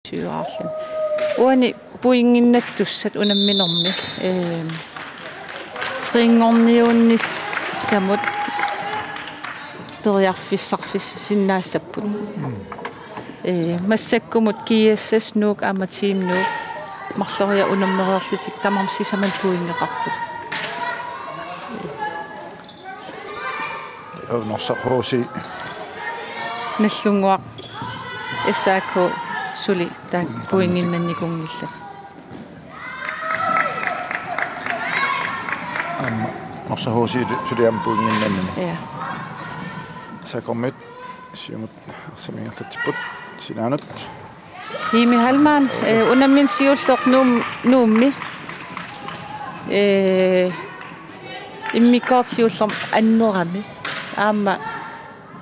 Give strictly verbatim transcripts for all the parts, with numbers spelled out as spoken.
Syvoghalvfems. Uani pointinnattussat unamminermi, ehm, trinngorniunnissamut periarfissarsisinnaassapput. Eh, massakkumut G S S Nuuk aamma Team Nuuk marloriarlutik unammereerlutik tamarmik sisamat pointeqarput. Norsaq H C. Nagdlunguaq S A K suli taakku pointinnannikunngillat. Aamma Norsaq H C suli aamma pointinnanni. Ja. S A K-miut siumut arsaq ingerlatsipput sinaanut. Himi Hallmann, eh, unammineq siulleq Nuum-, Nuummi. Eh, immikkoortoq siullermik annerami. Aamma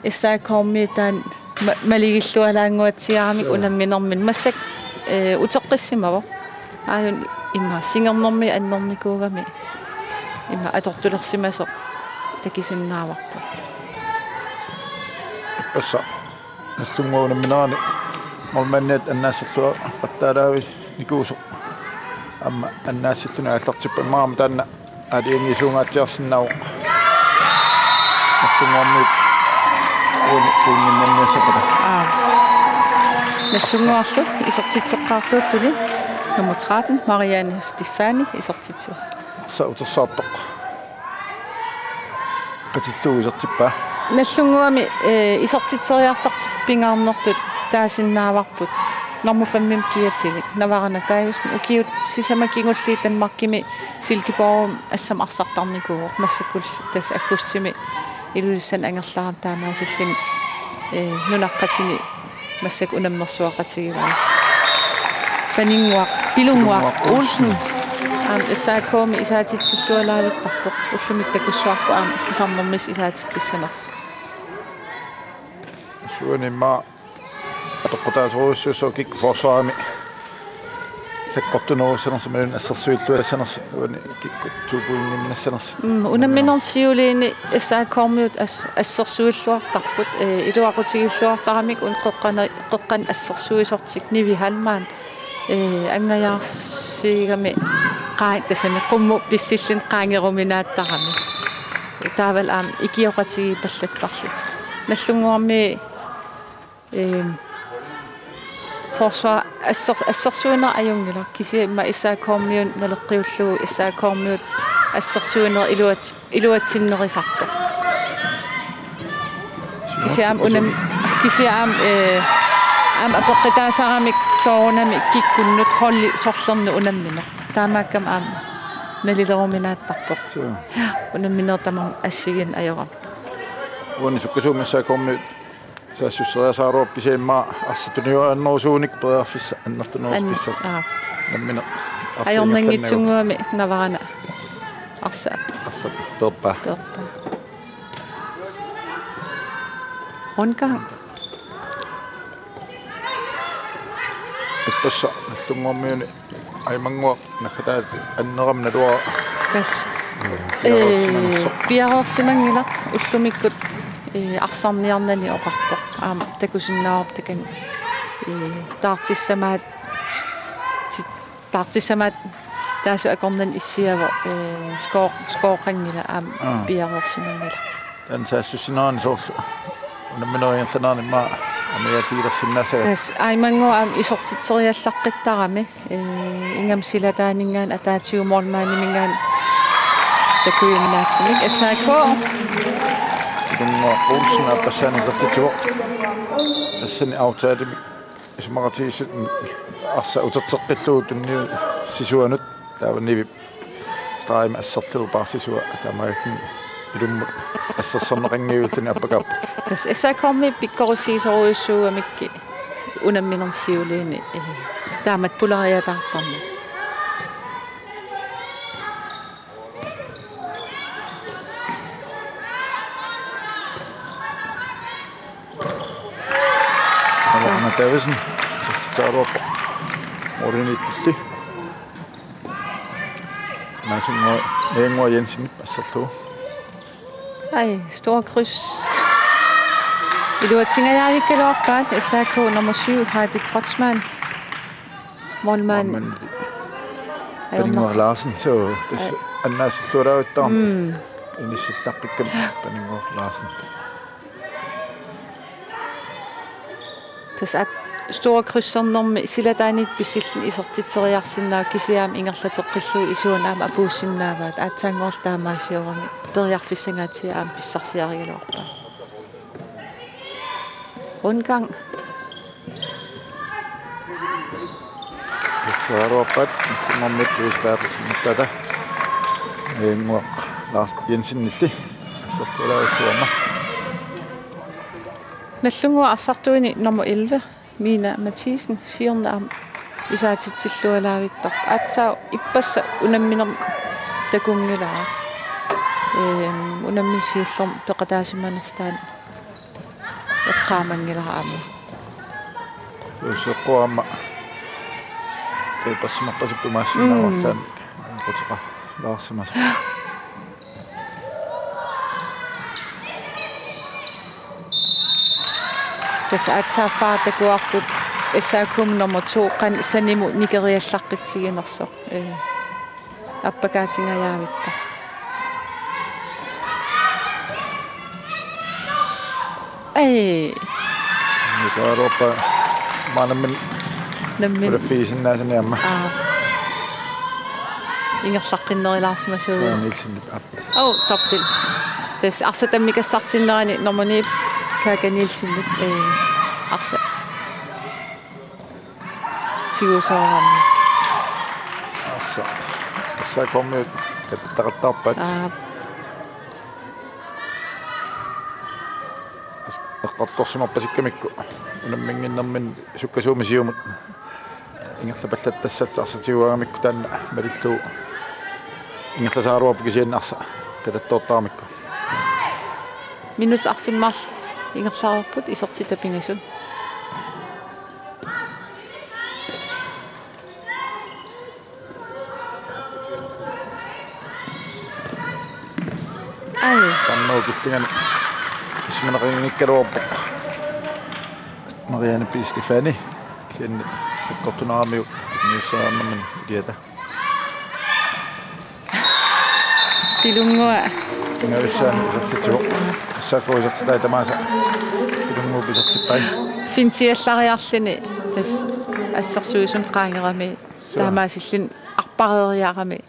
S A K-miut taanna ma-, maligillualaannguatsiaramik. Suu. Unamminermini. Massakkut, eh, uteqqissimavoq. Aajuna ima singernermi annernikuugami ima atortulersimasoq takusinnaavarput. Ippassaq Nagdlunguaq unamminerani målmandiat annaassalluaqattaalaavinnikuusoq. Aamma annaassittunik aallartippoq, immaqa aamma taanna aalajangiisuungaatsiarsinnaavoq. Nagdlunguarmiut uani pointinnanniassapata. Aap. Nagdlunguarlu isertitseqqaartuulluni nummer tretten, Marianne Stefani isertitsivoq. Arsaq utersaartoq. Qatillugu isertippaa. Nagdlunguami, eh, isertitseriartartut pingaarnertut taasinnaavarput. Nummer fem-imik kiatilik Navarana Davidsen, ukiut sisamat kingulliit Danmarkimi Silkeborgimi assammik arsartarnikuuvoq, massakkullu tassa aggustimi Ilulissani angerlarami taamaasilluni, eh, nunaqqatini massakkut unammersuaqatigivaa. Paninnguaq, Pilunnguaq Pilunnguaq Olsen. Olsen. Aamma S A K-mi isaatitsillualaavittarpoq. Ullumi takussuarput aamma pisarnermissat isaatitsissanersoq. Suunimma atoqqutaasorujussuusoq kikkut forsvarimi sakkortunerussanersoq imaluunniit assersuilluassanersoq uani kikkut to pointinnassanersut. Mm, unamminermi siuliini S A K-miut as-, assersuilluartarput, eh, iluaqutigilluartaramik una qeqqana-, qeqqanut assersuisortik Nivi Hallmann, eh, angajaarsiigami qaa-, tassami qummut pissilluni qaangeruminaattarami. Taavalu aamma ikioqatigiipallattarlutik. Nagdlunguarmi Ehm, forsvar asser-, assersuineq ajunngilaq, kisianni immaqa S A K-miut naleqqiullugu S A K-miut assersuineq iluat-, iluatsinnerisarpoq. Kisianni aamma unam-, kisianni aamma, eh, aamma apeqqutaasaramik soorunami kikkunnut holdi sorlerneq unammineq. Taamaakkami aamma nalileruminaattarpoq. Suu. Unammineq tamarmi assigiinneq ajorami. Uani sukkasuumik S A K-miut saassusseriasaaruupput, kisianni immaqa arsaq tuniuaannerusuunik periarfissaq annertunerusumik. An-, pissarsi. Aap. Nammineq arsaq ajornanngitsunnguamik ingerlanneq. Navarana. Arsaq. Arsaq peerpaa. Peerpaa. Rundgang. Ippassaq Nagdlunguarmiuni Aimannguaq naggataat annerama naluara. Tassa. Mm, eh, piareersimanersoq. Piareersimanngilaq ullumikkut, eh, arsarniarnani oqarpoq. Aamma takusinnaavarput takanna, eh, taartissamaat, ti-, taartissamaat taassuma akornanni issiavoq, eh, skoo-, skooqanngilaq aamma. Aa. Piareersimanngilaq. Taanna saassussinerani soorlu unammineq ingerlanerani immaqa amigaatigilersinnaassavat. Tassa Aimannguaq aamma isertitseriallaqqittarami, eh, ingammik silataaninngaanniit ataatigut målmandiminngaanniit takujuminaatsumik. S A K. Pilunnguaq Olsen aappassaani isertitsivoq. Tassani aftaalimik isumaqatigiissut arsaq uterteqqillugu tunniussisuanut taava Nivip stregimik asserlugu paarsisua taamaalilluni ilummut assersorneqanngivilluni appakaappoq. Tassa S A K-mi pikkoriffigisorujussuugamikkit unamminermi siuliini, eh, taamatut pulariataartarmat. Navarana Davidsen, isertitsaaruappoq. Oriniittulli. Naasunnguaq, Naannguaq Jensenip asserlugu. Ai, store kryds. Iluatsingajaavikkaluarpaat, S A K nummer syv, Heidi Kreutzmann. Målmand. Målmand. Ajornaq. Paninnguaq Larsen, så tassa Aj. Annaasillualaavittarami. Mm. Inissilluaqqikkamik Paninnguaq Larsen. Tassa aat-, store krydsernermi silataaniit pissilluni isertitseriarsinnaavoq, kisianni ingerlateqqillugu isuanni aamma apuussinnaavaat, aatsaannguaq taamaasioramik periarfissangaatsiaq aamma pissarsiarigaluarpaa. Rundgang. Tuaruappat, Nallunnguammiut Louise Berthelsen mittata. Nallunnguaq Lars Jensenilli. Assersuulaarluarna. Nallunnguaq arsartuini nummer elleve, Mina Mathisen, siorna aamma isaatitsillualaavittarpoq. Aatsaat ippassaq unamminermi takunngilara. Ehm, unamminermi siullermi peqataasimanersoq taanna eqqaamanngilara aamma. Useqqu aamma pepersimarpasippu maassinnaavallaannik. Mm. Quteqalaarsimasoq. Tassa aatsaat fire takuarput S A K-mi nummer to, qanoq sanimut nikeriallaqqitsiginersoq. Ee. Appakaatingajavippoq. Ai. Nutaarorpa maanammin. Nammin. Pulaffigisinnaasani aamma. Aa. Ingerlaqqinnerulaarsimasuuvoq. Kaka Nielsenip aap. Oh, dobbelt. Tassa arsaq tammikassartinnerani nummer ni Kaka Nielsenip, ee, arsaq. Tigusoorami. Arsaq. Arsaq kommiut kattaqattaarpat. Aa. Eqqartorsimarpasikkamikku. Unamminnginnerminni sukkasuumik siumut ingerlapallattassallutik arsaq tiguaramikku taanna malillugu ingerlasaraluarpoq kisianni arsaq katattoortaramikku. Minut arfineq-marluk ingerlareerput isertitat pingasut. Ai. Taanna killingani isimineqanngikkaluarpoq. Marianne P. Stefani. Kisianni sakkortunaramiuk niussaarnermini iliata. Pilunnguaq. Pingajussaani isertitsivoq. S A K isertitai tamaasa. Pilunnguup isertippai. Fintiallariarluni tassa assersuisuni qaangerami. Suu. Taamaasilluni arpareeriarami.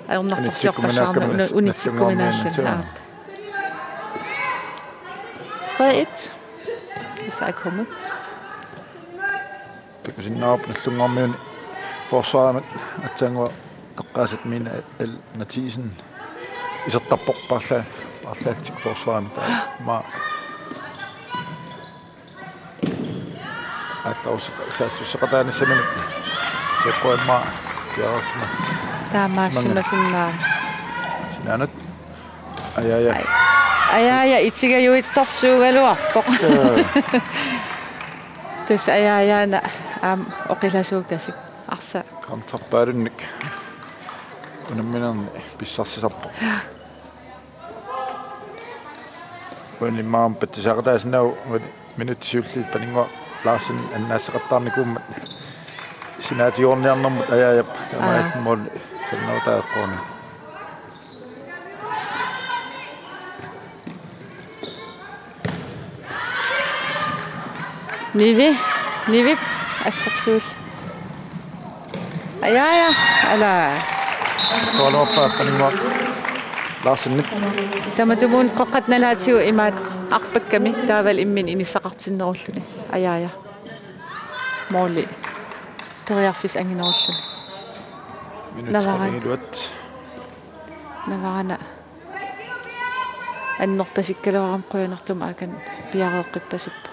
Ajornartorsiorpassuarnik unitsikkuminaalluni. Unitsikkuminaalluni, suu. Aap. Tre et. S A K-mut. Takusinnaavarput Nallunnguarmiuni forsvarimut aatsaannguaq eqqaasat Mina L. Mathisen isertarpoq paarla-, paarlaallutik forsvarimut aamma. Aallarus-, saassusseqataanissaminut S A K-mut piareersima-, taamaassimasinnaa-, sinaanut. Ajaaja. Aj-, Ajaaja itigajuittorsuugaluarpoq. Joo. Tassa Ajaajaana aamma oqilasuukasik arsaq. Counterpaalinnik unamminerni pissarsisarpoq. Uani maam pattisaqataasinnaavugut uani minutsit siulliit Paninnguaq Larsen annaasseqattaarnikuummat sinaatigoorniarnermut Ajaajap taamaalilluni. Aa. Mål sannerutaaqquuni. Nivi, Nivip assersuul. Ajaaja, ala. Tualuarpaa Paninnguaq Larsenip. Tamatumuuna qeqqata nalaatigut imaattoq arpakkami taavalu imminut inissaqartinnerulluni. Ajaaja. Måli. Periarfissaq anginerulluni. Minut Navarana. Tretten iluat. Navarana. Annerpasikkaluarami qujanartumik aamma piareeqqippasippoq.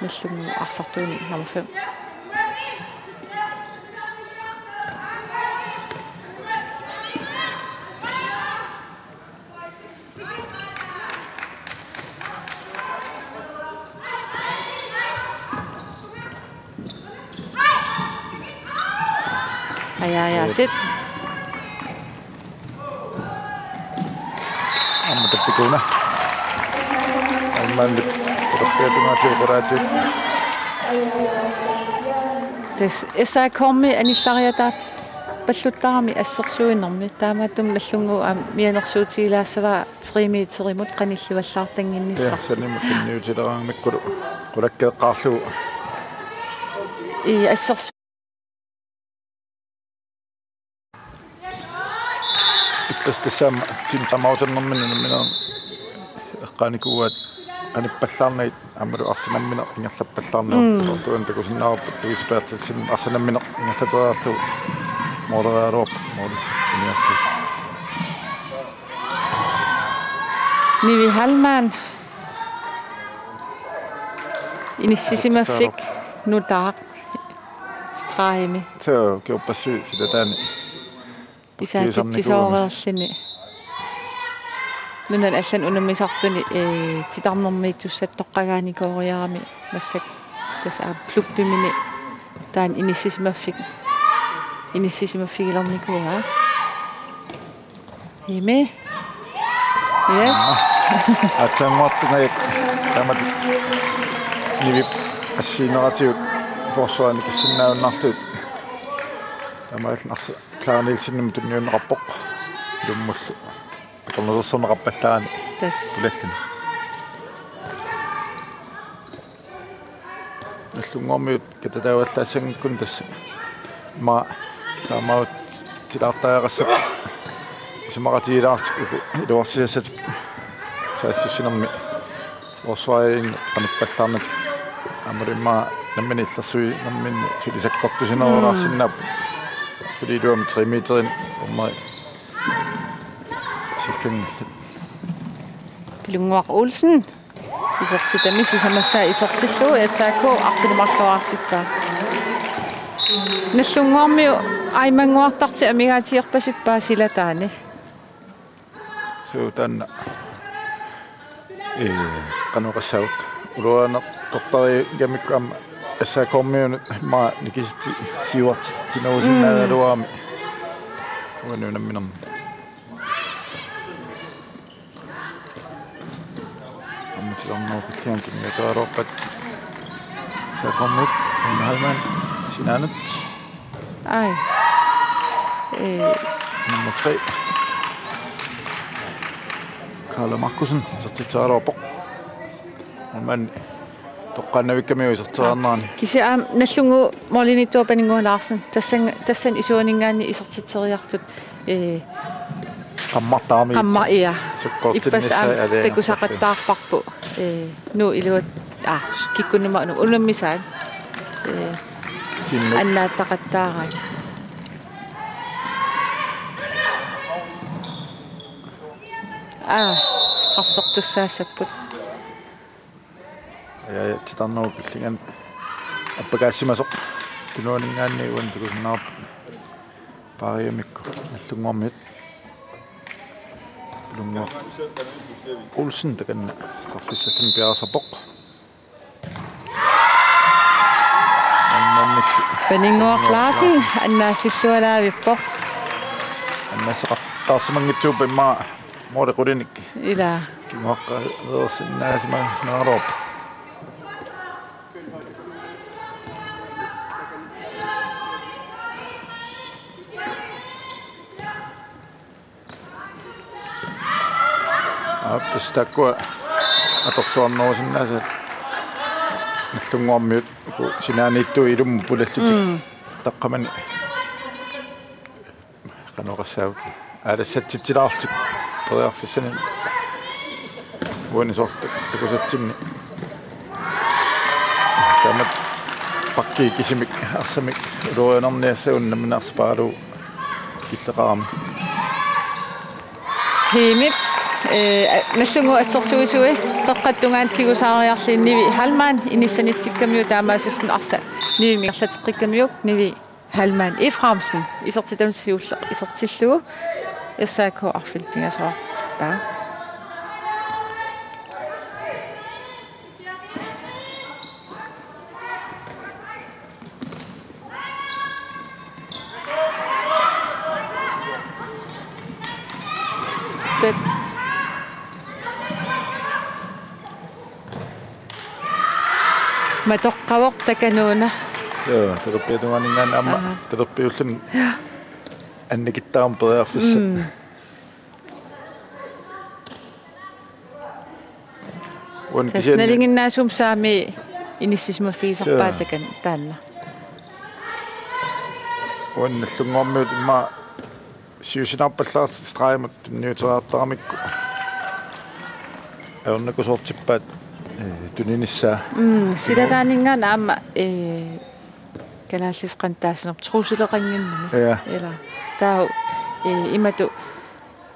Nallunnguup arsartuuni nummer fem. Ajaaja, sit. Aamma tappikuuna. Aamma tappikuuna. S A K-mi anillariataapalluttarami assersuinermi, taamaattumik Nagdlunguup aamma mianersuutigilaassavaa tre meterimut qanillivallaartannginnissaa. Sanimut tunniutileraangamikkulu qulakkeeqqaarlugu. Ii, assersu- Ippassaq tassami timeout-ernermini unammineq eqqaanikuuaat qanippallaarnagit aammalu arsaat nammineq ingerlappallaarneq. Mm. Soorlu una takusinnaavarput Louise Berthelsen arsaat nammineq ingerlateriarlugu måleriaraluarpoq, måli uniarlugu. Nivi Hallmann inissisimaffik nutaaq stregimi. Suu, kiorpassuit silataani. Isaatitsisoorluni. Nunani allani unammisartuni, ee, titarnermiittussatut toqqagaanikooriarami massakkut tassa aamma klubbimini taanna inissisimaffik-, inissisimaffigilernikua. Himi. Yes. Aatsaannguartungajak taamatut Nivip assigiinneratigut forsvarip nikissinnaajunnaarlugu. Taamaalilluni arsa Clara Nielsenimut tunniunneqarpoq. Ilummullu akornusersorneqarpallaarani. Tassa. Pulalluni. Nagdlunguarmiut katataavallaassanngikkuni tassa immaqa timeout-ilaartariaqassapput isumaqatigilaarlutik uku iluarsisassatik saassussinermi forsvarip qanippallaarnatik. Aammalu immaqa nammineq illersuinerminni suli sakkortusinerulaarsinnaapput. Mm. Suli iluamik tre meterini dommeri sikkanngillat. Pilunnguaq Olsen. Isertitami sisamassaa isertillugu S A K arfineq-marloraartippaa. Nagdlunguarmiut aimannguartartik amigaatigerpasippaa silataani. Suu taanna. Ee, qanoq oqassaanga. Uluanertortarigamikku aamma S A K-miunut immaqa nikisitsiuartitsinerusinnaagaluarami. Mm. Uani unamminermi. Aamma titarnerup qillianut tunniuteriaraluarpat S A K-miut, Nivi Hallmann sinaanut. Ai. Ee. Nummer tre. Karla Markussen, isertitseriaraluarpoq. Aamma toqqaannavikkamiuk iserteriarnerani. Kisianni aamma Nagdlunguup målimiittuup Paninnguaq Larsen. Tassan-, tassani isuaninngaanniit isertitseriartut. Ee, qammartaami. Qamma-, ia. Sukkortinnissaa. Ippassaq aamma aliangertarlugu takusaqattaarparput. Ee, Nuup iluat-, aa, kikkunnut aamma unammisaat. Ee, Tinnut. Annaattaqattaaraat. Aa, straffertussaassapput. Aja, aja, titarnerup qillianut appakaassimasoq. Tunuaninngaanniit uani takusinnaavarput. Paarigamikku Nagdlunguarmiut. Pilunnguaq Olsen takanna straffissalluni piareersarpoq. Ammannilli. Paninnguaq Larsen annaasillualaavippoq. Annaasaqattaarsimanngitsuuppat immaqa måli qulinik. Ila. Kinguaqqareersinnaasimangajaavoq. Aap, tassa taakkua atorluarnerusinnaasat Nagdlunguarmiut uku sinaaniittuut ilummut pulallutik. Mm. Taqqamani. Qanoq oqassaagut. Aalassatsitsilaarlutik periarfissanik. Uani soorlu takusatsinni. Taamatut pakki kisimik arsamik ulorianarniassagunarpoq nammineq arsaq paarlugu killeqarami. Himip, ee, Nagdlunguup assersuisui qeqqata tungaanut tigusaariarluni Nivi Hallmann inissanitsikkamiuk taamaasilluni arsaq Nivimut ingerlateqqikkamiuk Nivi Hallmann Efraimsen isertitami siulleq isertillugu S A K arfineq-pingasoqarpaa. Tat. Matoqqavoq Takanuuna. Joo, talerpiata tungaaninngaanniit aamma. Aha. Talerpiulluni annikittarami periarfissat. Mm. Uani tassa kisianni nalinginnaasumik saami inissisimaffigisarpaat. Joo. Takan-, taanna. Uani Nagdlunguarmiut immaqa siusinaarpallaartut stregimut tunniuteriartaramikku. Ajornakusoortippaat, eh, tuninissaa. Mm, sila taaninngaanniit aamma, eh, kalaallisut qanoq taassanersoq trusseleqannginnami. Ja. Ila. Taava, eh, imatut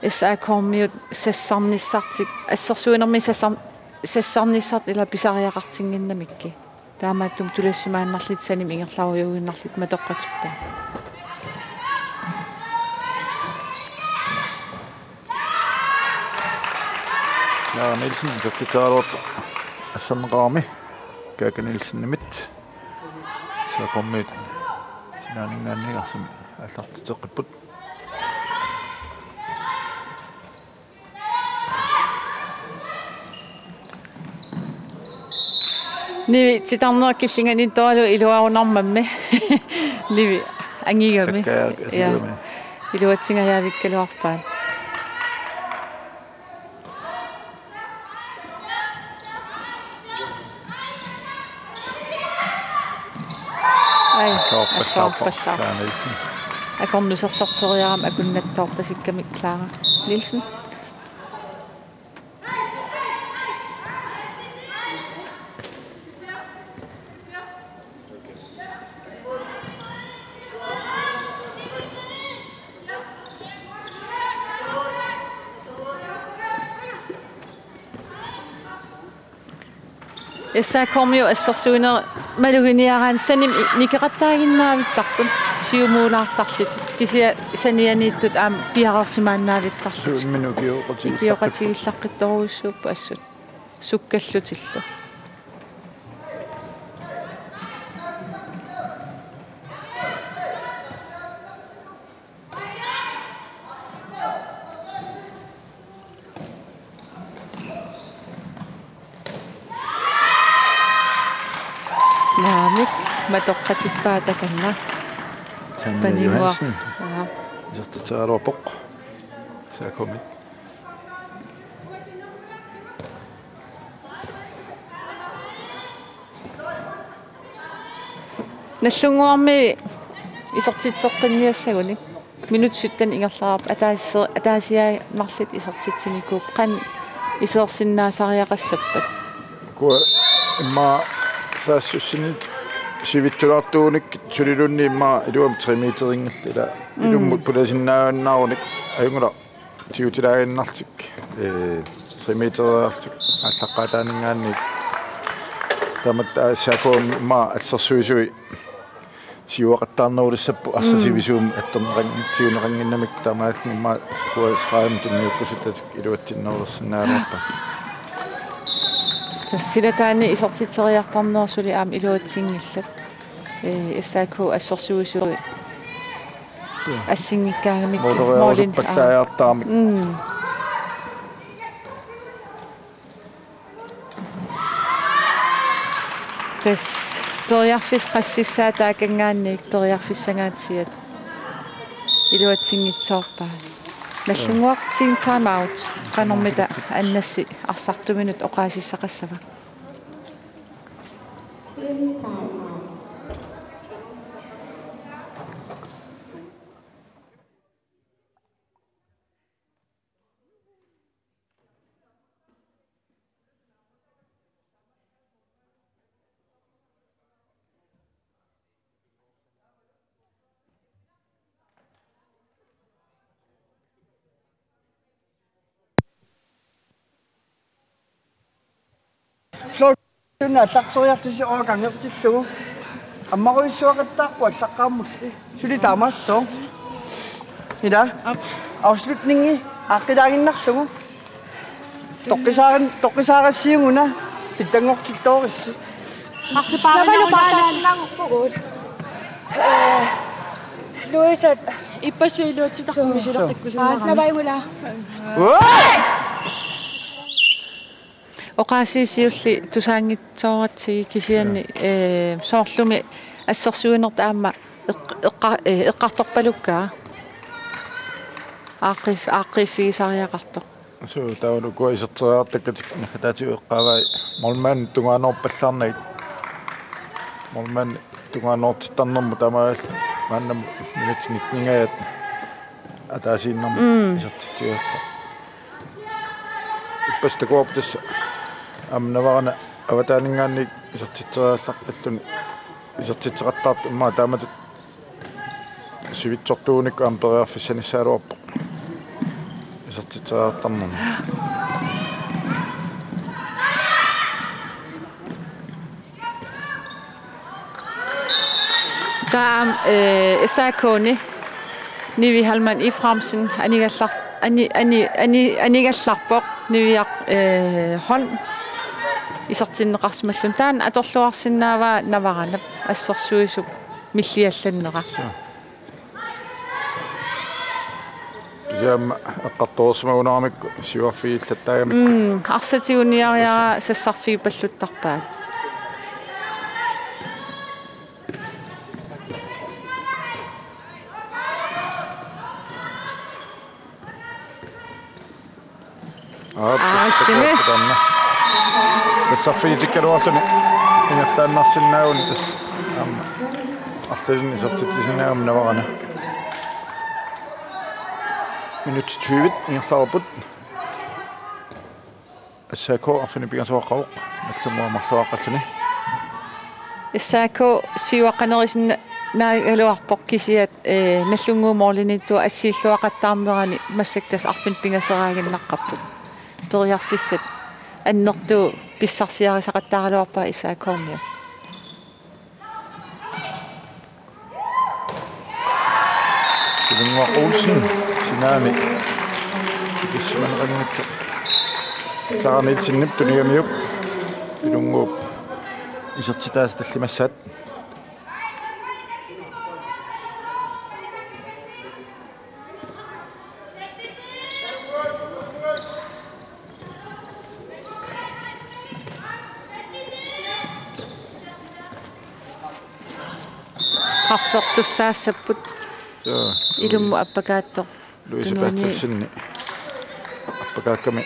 S A K-miut sassarnissartik, assersuinermi sassar-, sassarnissartik ila pisariaqartinnginnamikkit. Taamaattumik tulassimaannarlutik sanimut ingerlarujuinnarlutik matoqqatippaat. Jaara Nielsen isertitseriaraluarpoq asserneqarami. Kaaka Nielsenimit. S A K-miut sinaaninngaanniit arsaq aallartitseqqipput. Nivi titarneq killinganiittoralugu iluarunarmammi. Nivi angigami. Takkajaak. Ja. Asigami. Iluatsingajavikkaluarpaat. Ai, alloorpallarpoq, alloorpallarpoq. Clara Nielsen. Akornusersorteriarami akunnattoorpasikkami Clara Nielsen. S A K-miut assersuineq maluginiaraanni sanimut i-, nikeqattaaginnaavittarput siumuulaartarlutik. Kisianni sanianiittut aamma piareersimaannaavittarlutik. Suut minut ikioqatigillaqqippoq. Ikioqatigillaqqittorujussuupput assut. Sukkallutillu. Naamik, matoqqatippaat takanna. Tanja Paninnguaq. Johansen. Aha. Isertitseriaraluarpoq. S A K-miut. Nagdlunguarmi isertitseqqinniassagunik. Minut sytten ingerlareerpoq, ataasi-, ataasiaannarlutik isertitsinikuupput, qanoq isersinnaasariaqassappat? Ukua immaqa saassussinerit sivitsulaartuunik suliluunniit immaqa iluamik tre meterinngillat, ila. Mm. Ilummut pulasinnaajunnaaruni ajunngilaq. Tiutilaaginnartik, eh, tre meteriartik aallaqqaataaninngaanniit. Tamatta S A K-mi immaqa assersuisui siuaqattaarnerulissapput arsaq, mm, sivisuumik attorneqanngin-, tiuneqannginnamikku, taamaalilluni immaqa ukua stregimut tunniukkusuttatik iluatsinnerulersinnaagaluarput. Tassa sila taanna isertitseriartarnersut suli aamma iluatsinngillat. Eh, S A K assersuisui. Assinngikkaangamik målin. Målin. Målin. Mm. Tassa periarfissat qassissaat taakanngaanniit periarfissangaatsiat iluatsinngitsoorpaat. Nagdlunguaq team time out. Qanormita Annassi arsartuminut oqaasissaqassava? Flot. Tuna allarteriarlusi overgangertillugu. Ammarujussuaqattaarpoq allaqqaammulli. Suli taamaassooq. Ila. Afslutningi aaqqilaaginnarlugu. Toqqisaarin-, toqqisaarassiuguna pitsanngortittoorussi. Arsipaarinarunaalersinnaanngorpugut. Ee, Louise. Ippassuit iluatsitaqqummik silaqqikkusunnerani. Aa, navaimula. Uaa! Oqaasii siulliit tusaanngitsooratsigit kisianni, ja, ee, soorlumi Assersuinertut aamma eq-, eqqa-, eh, eqqartorpalukkaa. Aaqqif-, aaqqiiffigisariaqartoq. Suu, taavalu ukua iserteriartakkatik naggataatigut eqqaavai målmandip tungaanoorpallaarnagit. Målmandip tungaanoortittarnermut taamaalillutik maannamut minutsit nitteningajat ataasiinnarmik Mm. isertitsigallarput. Ippassaq takuarput tassa aamma Navarana avataaninngaanniit isertitseriallaqqilluni isertitseqattaartoq immaqa taamatut sivitsortuunikku aamma periarfissanissagaluarpoq isertitseriartarnermi. Taava, eh, S A K-ni Nivi Hallmann Efraimsen anigallar-, ani-, ani-, ani-, anigallarpoq Niviaq, eh, Holm isertinneqarsimalluni. Taanna atorluarsinnaavaa Navaranap assersuisup milliallannera. Suu. Kisianni aamma eqqartoreersimagunaramikkit siuarfigillattaagamikku. Mm, arsatiguniariaraa sassarfigippalluttarpaat. Aap, Aa, tassa simi. Taanna. Sassarfigitikkaluarluni ingerlaannarsinnaaguni tassa aamma arlalinnik isertitsisinnaagami Navarana. Minutsit tyve ingerlareerput. S A K arfineq-pingasoqarpoq, Nagdlunguaq marluaqqalluni. S A K siuaqqanerusinnaagaluarpoq kisianni, eh, Nagdlunguup målimiittoq assiilluaqattaarnerani massakkut tassa arfineq-pingasoraaginnarparput. Periarfissat annertuut pissarsiarisaqattaaraluarpaat S A K-miut. Pilunnguaq Olsen, sinaani. Tikissimaneqanngitsoq. Clara Nielsenip tunigamiuk. Pilunnguup isertitaasa tallimassaat. Straffertussaassapput. Joo. Ilummut appakaattoq. Louise Tunuani. Berthelsen appakaakkami.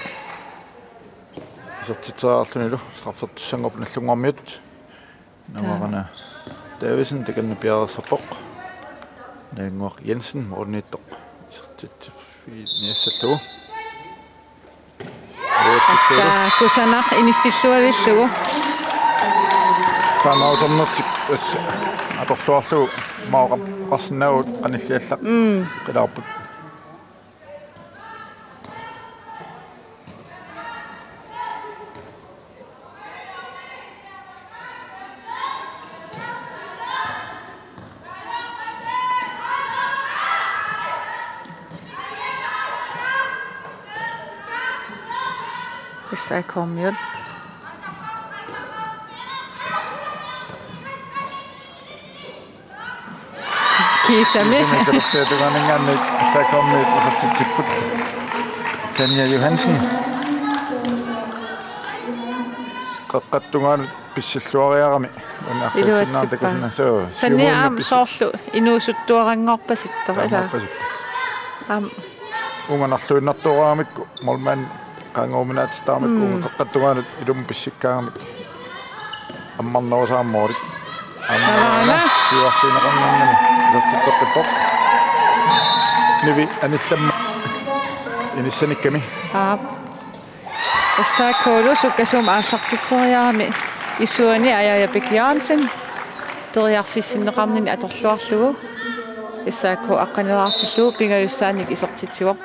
Isertitseriarlunilu straffertussanngorpoq Nagdlunguarmiut. Navarana Davidsen takanna piareersarpoq. Najannguaq Jensen målimiittoq isertitsiffigiinniassallugu. Tassa kusanaq inissilluavillugu. Timeouternertik tassa atorluarlugu maoqarsinnaagut qanilliallaq. Mm. Qilaarput. S A K-miut. Kiisami. Kiisami tungaaninngaanniit S A K-miut isertitsipput. Tanja Johansen. Qeqqata tungaanut pissilluariarami. Una arfitsinnaan Iluatsippaa. Takusinnaassaaq. Sanni siumut aamma pis- soorlu inuusuttuaranngorpasittoq, ilaa? Taamaappasit. Aamma. Uunga narluinnartuuramikku, målmand qaangeruminaatitaaramikku, Mm. uunga qeqqata tungaanut ilummut pissikkaangamik. Ammarnerusaarmoorit. Navarana. Siuarfigineqarnermini isertitseqqippoq. Nivi anillammat inissanikkami. Aap. S A K-lu sukkasuumik aallartitseriarami isuani Ajaja Bech Jørgensen periarfissinneqarnini atorluarlugu S A K aqqaneq-aartillugu pingajussaannik isertitsivoq.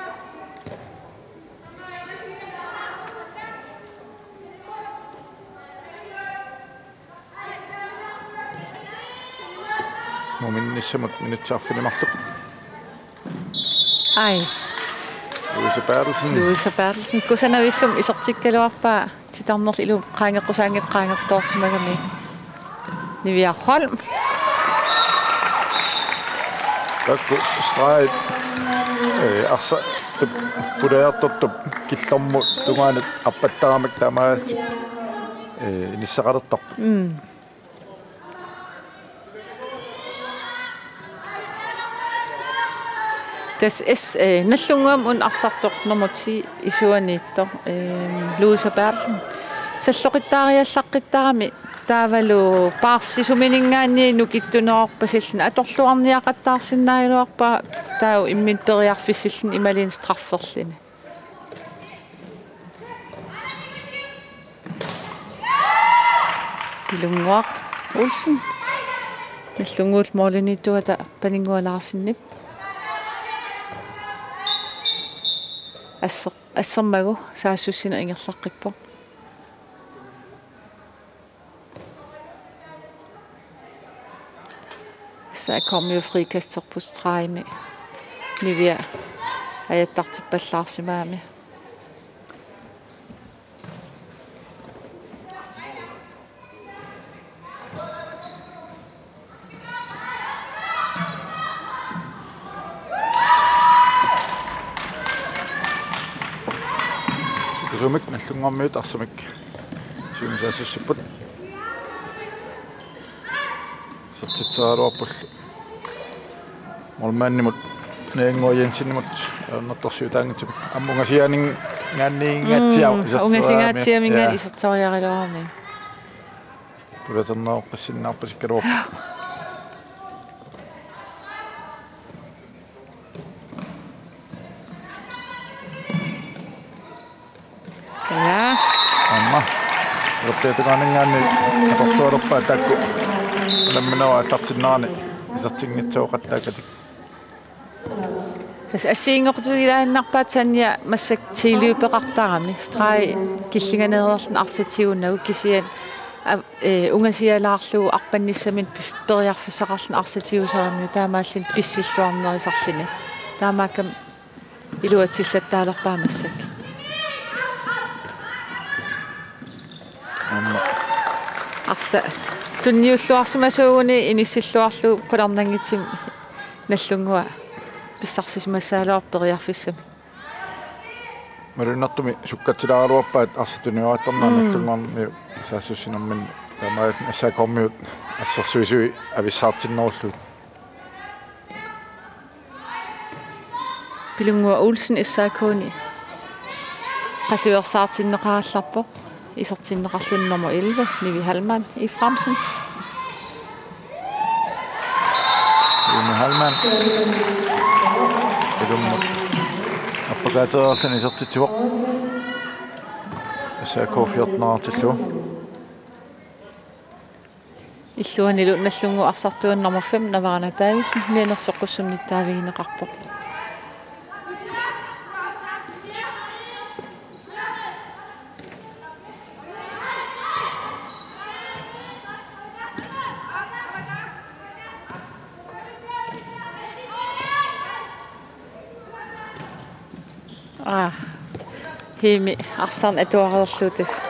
Muminnissamut minutsit arfineq-marluk. Ai. Louise Berthelsen. Louise Berthelsen. Kusanavissumik isertikkaluarpaa titarnerlu ilummut qaangeqqusaanngitsoq qaangertoorsimagami. Niviaq Holm. Taakku stregit, eh, arsaq tup-, pulajartortup killormut tungaanut appattaramik taamaalillutik, eh, inissaqalertarput. Mm. Tassa S-, eh, Nagdlunguami una arsartoq nummer ti isuaniittoq, eh, Louise Berthelsen. Salloqittaariallaqqittarami taavalu paarsisumininngaanniit nukittunerorpasilluni atorluarniaqattaarsinnaagaluarpaa taava imminut periarfissilluni imaluunniit strafferluni. Pilunnguaq Olsen. Nagdlunguullu målimiittuata Paninnguaq Larsenip. Asser-, assermagu saassussineq ingerlaqqippoq. S A K-mi frikasterput stregimi Nivia ajattartippallaarsimagami. Sukkasuumik Nagdlunguarmiut arsamik siunisaasussapput. Isertitseriaraluarpullu. Målmandimut Nannguaq Jensenimut ajornartorsiutaanngitsumik. Aamma ungasiaaninngaanniinngatsiaq. Mm, iserteriarami. Ungasinngaatsiaminngaanniit. Ja. Iserteriaraluarami. Tulaterneroqqissinnaarpasikkaluarpoq. Ja. Aamma. Ertiatukaaninngaanniit atorluarpaat taakku. Nammineq aallartinnerani isertinngitsoortaakkatik. Tassa assigiinngortutigilaannarpaat Tanja massakkut ti-løbeqartarami. Streg killinganeerluni arsaq tigunagu kisianni a-, eh, ungasialaarlugu arpannissaminut pis-, periarfissaqarluni arsaq tigusaramiuk taamaalilluni pissilluarnerusarluni. Taamaakkami iluatsillattaalerpaa massakkut. Aamma. Arsaq tunniulluarsimasuuguni inissilluarlugu qularnanngitsumik Nagdlunguaq pissarsisimassagaluarpoq periarfissamik. Malunnartumik sukkatsilaaraluarpaat arsaq tuniuaattarnera. Mm. Nagdlunguarmiut saassussinerminni taamaalilluni S A K-miut assersuisui avissaartinnerullugit. Pilunnguaq Olsen S A K-ni qasuersaartinneqarallarpoq, isertinneqarluni nummer elleve, Nivi Hallmann Efraimsen. Nivi Hallmann. Pilunnguaq. Appakaatereerluni isertitsivoq. S A K fjorten-ertillugu. Illuanilu Nagdlunguup arsartuani nummer fem, Navarana Davidsen, mianersoqqussummik nittaavigineqarpoq. Aa, Hiimi arsarneq atuareerlugu tassa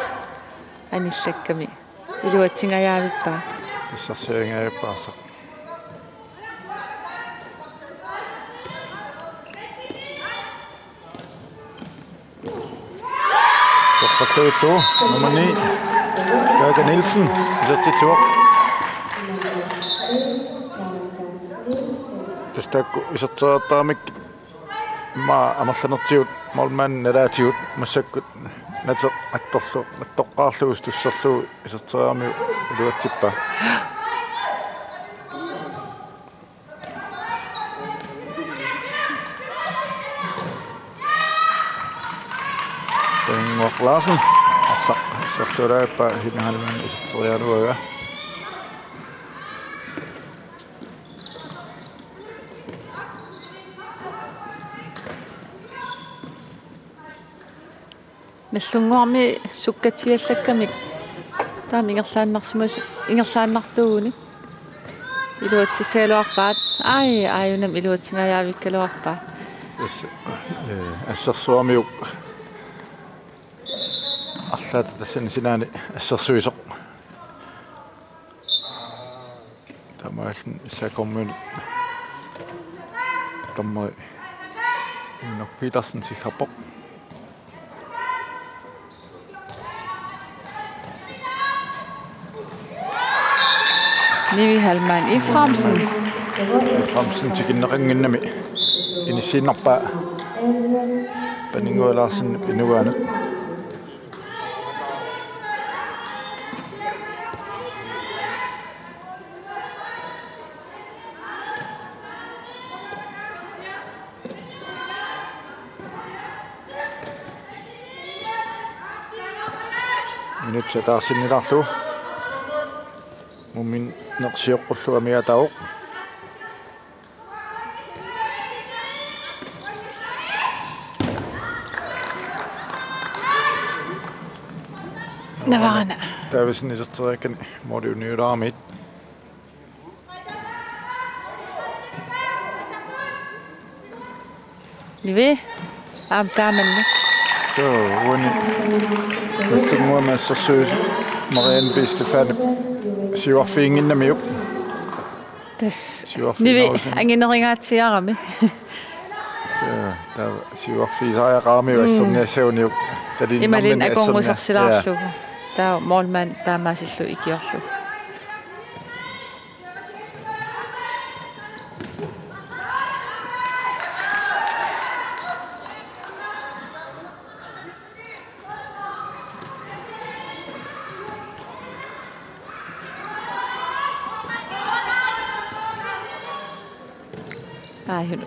anillakkami. Iluatsingajavippaa. Pissarsiaringajavippaa arsaq. Torrallugillu nummer ni, Kaka Nielsen, isertitsivoq. Tassa taakku iserteriartaramik immaqa amerlanertigut målmandip nalaatigut massakkut nateq attorlu-, attoqqaarlugu tusserlugu iserteriaramiuk iluatsippaa. Paninnguaq Larsen. Assa-, asserluarpaa Hiimi Hallmann iserteriaraluaraa. Nagdlunguarmi sukkatsiallakkamik taama ingerlaannarsimas-, ingerlaannartuuguni. Iluatsissagaluarpaat. Ai, aajunami iluatsingajavikkaluarpaa. Tassa, eh, assersuarmiuk arlaata tassani sinaani assersuisoq. Taamaalilluni S A K-miunit dommeri Inno Petersen sikkerpoq. Nivi Hallmann Efraimsen. Efraimsen tikinneqannginnami. Inissiinnarpaa Paninnguaq Larsen pinugaanut. Minutsit ataarsinnilaarlugu. Muminneq sioqqullugu amigaataavoq. Navarana. Davidsen iserteriakkani måli uniulaaramiuk. Nivi, aamma taamanna. Suu, uani. Nallunnguami assersuut Marianne B. Stefanip siuarfiginnginnamiuk. Tassa. Siuarfiginnginnamiuk. Nivi, anginerigaatsiarami. Suu, taava siuarfigisariaqaramiuk. Mm. Asserniassaguniuk. Tali imaluunniit nammineq assernia-, akornusarsilaarlugu. Ja. Taava målmand taamaasillugu ikiorlugu. Aajuna.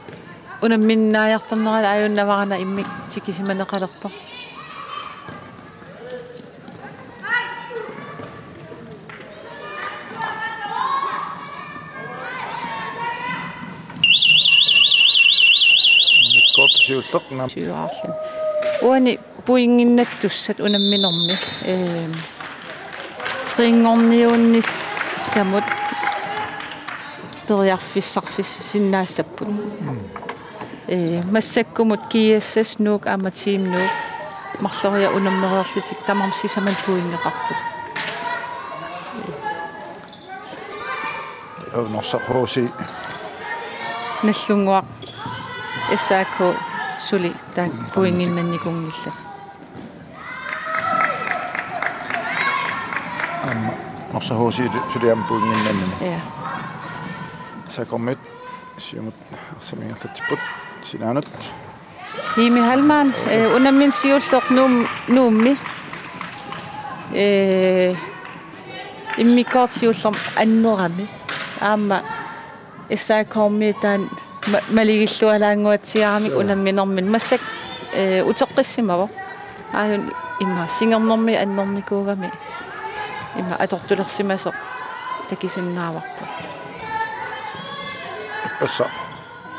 Unamminnaajartornerani aajuna Navarana immikkut tikisimaneqalerpoq. Immikkoortoq siulleq nam- Siuaarluni. Uani pointinnattussat unamminermi, ehm, trinngorniunnissamut periarfissarsisinnaassapput. Ee, massakkumut G S S Nuuk aamma Team Nuuk marloriarlutik unammereerlutik tamarmik sisamat pointeqarput. Norsaq H C. Nallunnguaq S A K suli taakku pointinnannikunngillat. Aamma Norsaq H C suli aamma pointinnanni. Ja. S A K-miut siumut arsamik ingerlatsipput sinaanut. Himi Hallmann, eh, unammineq siulleq Nuum-, Nuummi. Eh, immikkoortoq siulleq annerami. Aamma S A K-miut taanna ma-, malugillualaannguatsiaramik. Suu. Unamminermi massakkut, eh, uteqqissimavoq. Aajuna ima singernermi annernikuugami ima atortulersimasoq takusinnaavarput. Ippassaq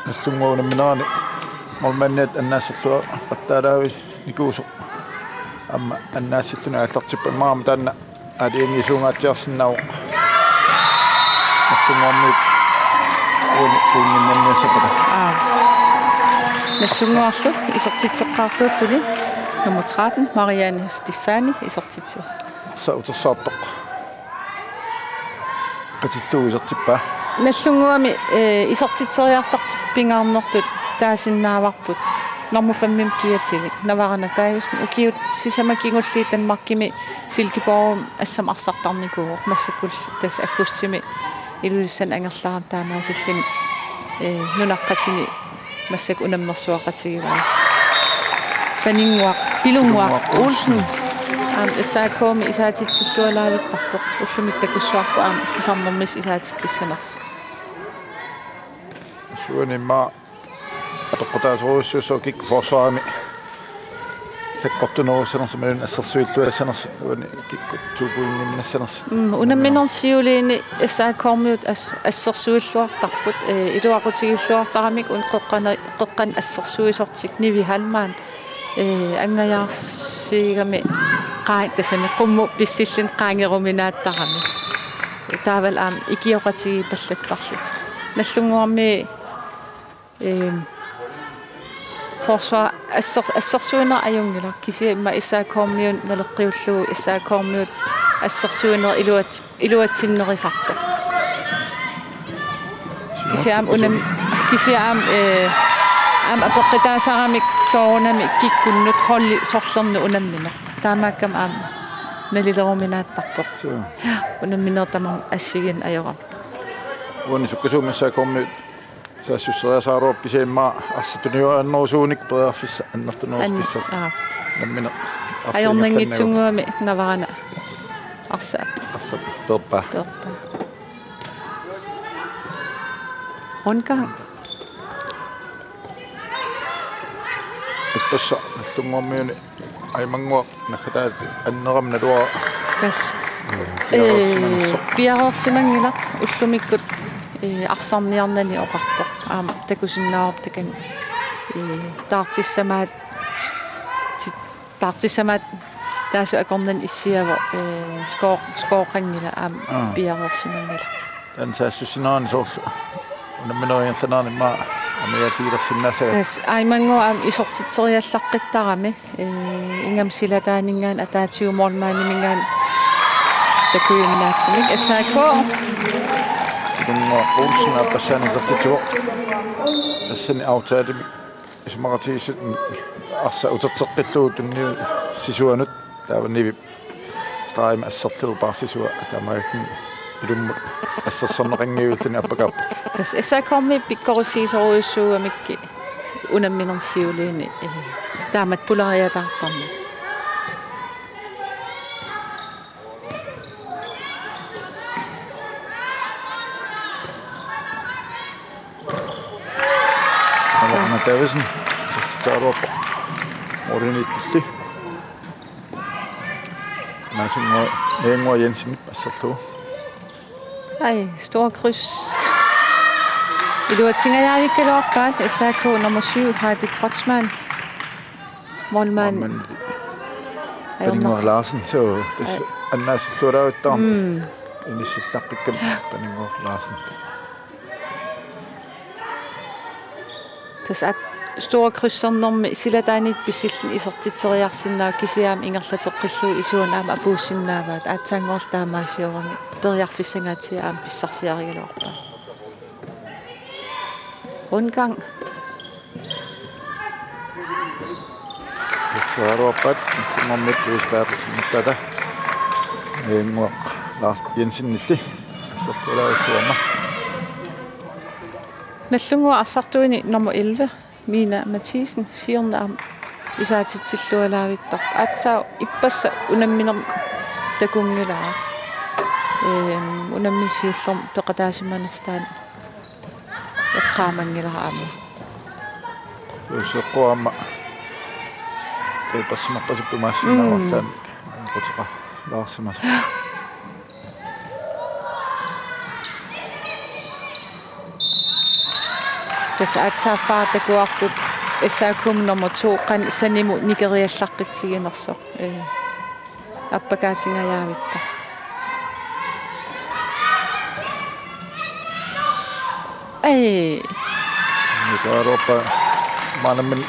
Nallunnguaq unamminerani målmandiat annaassalluaqattaalaavinnikuusoq. Aamma annaassittunik aallartippoq, immaqa aamma taanna aalajangiisuungaatsiarsinnaavoq. Nallunnguarmiut uani pointinnanniassappata. Aa. Nallunnguarlu isertitseqqaartuulluni nummer tretten, Marianne Stefani isertitsivoq. Arsaq utersaartoq. Patillugu isertippaa. Nallunnguami, eh, isertitseriartartut pingaarnertut taasinnaavarput. Nummer fem-imik kiatilik. Navarana Davidsen ukiut sisamat kingulliit Danmarkimi Silkeborgimi assammik arsartarnikuuvoq. Massakkullu tassa aggustimi Ilulissani angerlarami taamaasilluni, eh, nunaqqatini massakkut unammersuaqatigivaa. Paninnguaq, Pilunnguaq Pilunnguaq Olsen. Olsen. Aamma S A K-mi isaatitsillualaartarpoq. Ullumi takussuarpoq aamma pisarnermissat isaatitsissanersoq. Suanimma apeqqutaasorujussuusoq kikkut forsvarimi sakkortunerussanersut imaluunniit assersuilluassanersut uani kikkut to pointinnassanersut. Mm, unamminermi siuliini S A K-miut as-, assersuilluartarput, eh, iluaqutigilluartaramik una qeqqana-, qeqqanut assersuisortik Nivi Hallmann, eh, angajaarsiigami qaa-, tassami qummut pissilluni qaangeruminaattarami. Taavalu aamma ikioqatigiipallattarlutik. Nallunnguarmi Ehm, forsvar asser-, assersuineq ajunngilaq, kisianni immaqa S A K-miut naleqqiullugu S A K-miut assersuineq iluat-, iluatsinnerisartoq. Kisianni aamma unam-, kisianni aamma, eh, aamma apeqqutaasaramik soorunami kikkunnut holdi sorlerneq unammineq. Taamaakkami aamma nalileruminaattarpoq. Suu. Unammineq tamarmi assigiinneq ajorami. Uani sukkasuumik S A K-miut Saassusseriasaaruup kisianni arsaq tuniuaannerusuunik periarfissaq annertunerusumik An- pissarsi. Aa. Nammineq arsaq ajornanngitsunnguamik Navarana. Arsaq. Arsaq peerpaa. Peerpaa. Rundgang. Ippassaq Nagdlunguarmiuni Aimannguaq naggataat annerama naluara. Tassa. Mm, ee, piareersimanngilaq. Piareersimanngilaq ullumikkut, ee, arsarniarnani oqarpoq. Aamma takusinnaavarput takanna. Ee, taartissamaat tit-, taartissamaat taassuma akornanni issiavoq, ee, skoo-, skooqanngilaq aamma. Aa. Piareersimanngilaq. Taanna saassussinerani soorlu unamminerit ingerlaneranni aamma amigaatigilersinnaassavat. Tassa Aimannguaq aamma isertitseriallartarami, ee, ingammik silataaninngaanniit ataatigut målmandiminngaanniit takujunnaatsumik S A K. Ilunguaq Olsen aappassaanik isertitsivoq. Tassani aftaalimik isumaqatigiissut arsaq uterteqqillugu tunniussisuanut taava nivip stregimik asserlugu paarsisua taamaalilluni ilummut assersorneqanngivilluni appakaappoq. Tassa S A K-mi pikkoriffigisorujussuugamikkit unamminermi siuliini, ee, taamatut pulariataartarmat. Alarna Davidsen, isertitseriarlugu. Målimiittulli. Naasunnguaq, Naannguaq Jensenip asserlugu. Ai, store kryds. Iluatsingajaavikkaluarpaat S A K nummer syv, Heidi Kreutzmann. Målmand. Målmand. Ajornaq. Paninnguaq Larsen, suu, tassa. Ai. Annaasilluaruttarami. Mm. Inissilluaqqikkamik Paninnguaq Larsen. Tassa aat-, store krydsernermi silataaniit pissilluni isertitseriarsinnaavoq kisianni ingerlateqqillugu isuanni aamma apuussinnaavaat aatsaannguaq taamaasiorami periarfissangaatsiaq aamma pissarsiarigaluarpaa. Rundgang. Utsaaruappat, Nagdlunguarmiut Louis Berthelsen, Naannguaq Lars Jensenilli assersuulaarluarmat. Nagdlunguaq arsartuini nummer elleve, Mina Mathisen, siorna aamma isaatitsillualaavittarpoq. Aatsaat ippassaq unamminermi takunngilara. Ehm, unammineq siullermik peqataasimanersoq taanna eqqaamanngilara aamma. Useqqu aamma. Tapersimarpasippoq imaassinnaavallaannik. Mm. Quteqalaarsimasoq. Tassa aatsaat fire takuarput S A K-mi nummer to, qanoq sanimut nikeriallaqqitsiginersoq. Ee. Appakaatingajavippoq. Ai. Nutarupa manammin.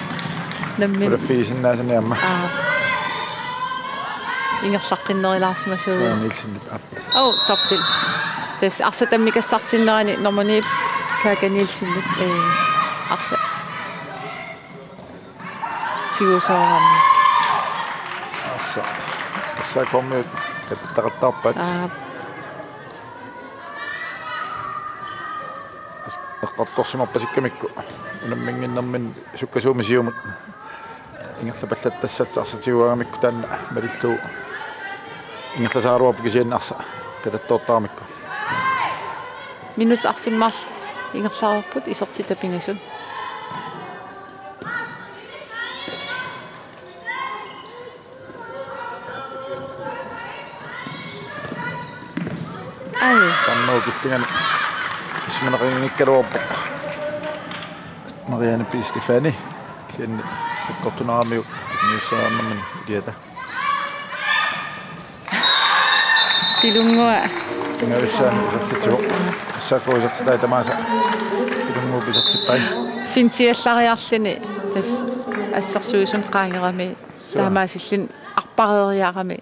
Nammin. Pulaffigisinnaasani aamma. Aa. Ingerlaqqinnerulaarsimasuuvoq. Aa, Nielsenip aap. Oh, toppil. Tassa arsaq tammikassartinnerani nummer ni Kaka Nielsenip, ee, arsaq. Tigusoorami. Arsaq. Arsaq kommiut kattaqattaarpat. Aap. Eqqartorsimarpasikkamikku unamminnginnerminni sukkasuumik siumut ingerlapallattassallutik arsaq tiguaramikku taanna malillugu ingerlasaaruarput kisianni arsaq katattoortaramikku. Minut arfineq-marluk ingerlareerput isertitat pingasut. Ai. Taanna killingani ismaneqanngikkaluarpoq. Marianne P. Stefani. Kisianni sakkortuneramiuk niussaarnermini iliata. Pilunnguaq. Ingavissaani isertitsivoq. S A K isertitai tamaasa. Pilunnguup isertippai. Fintiallariarluni tassa assersuisuni qaangerami. Suu. Taamaasilluni arpareeriarami.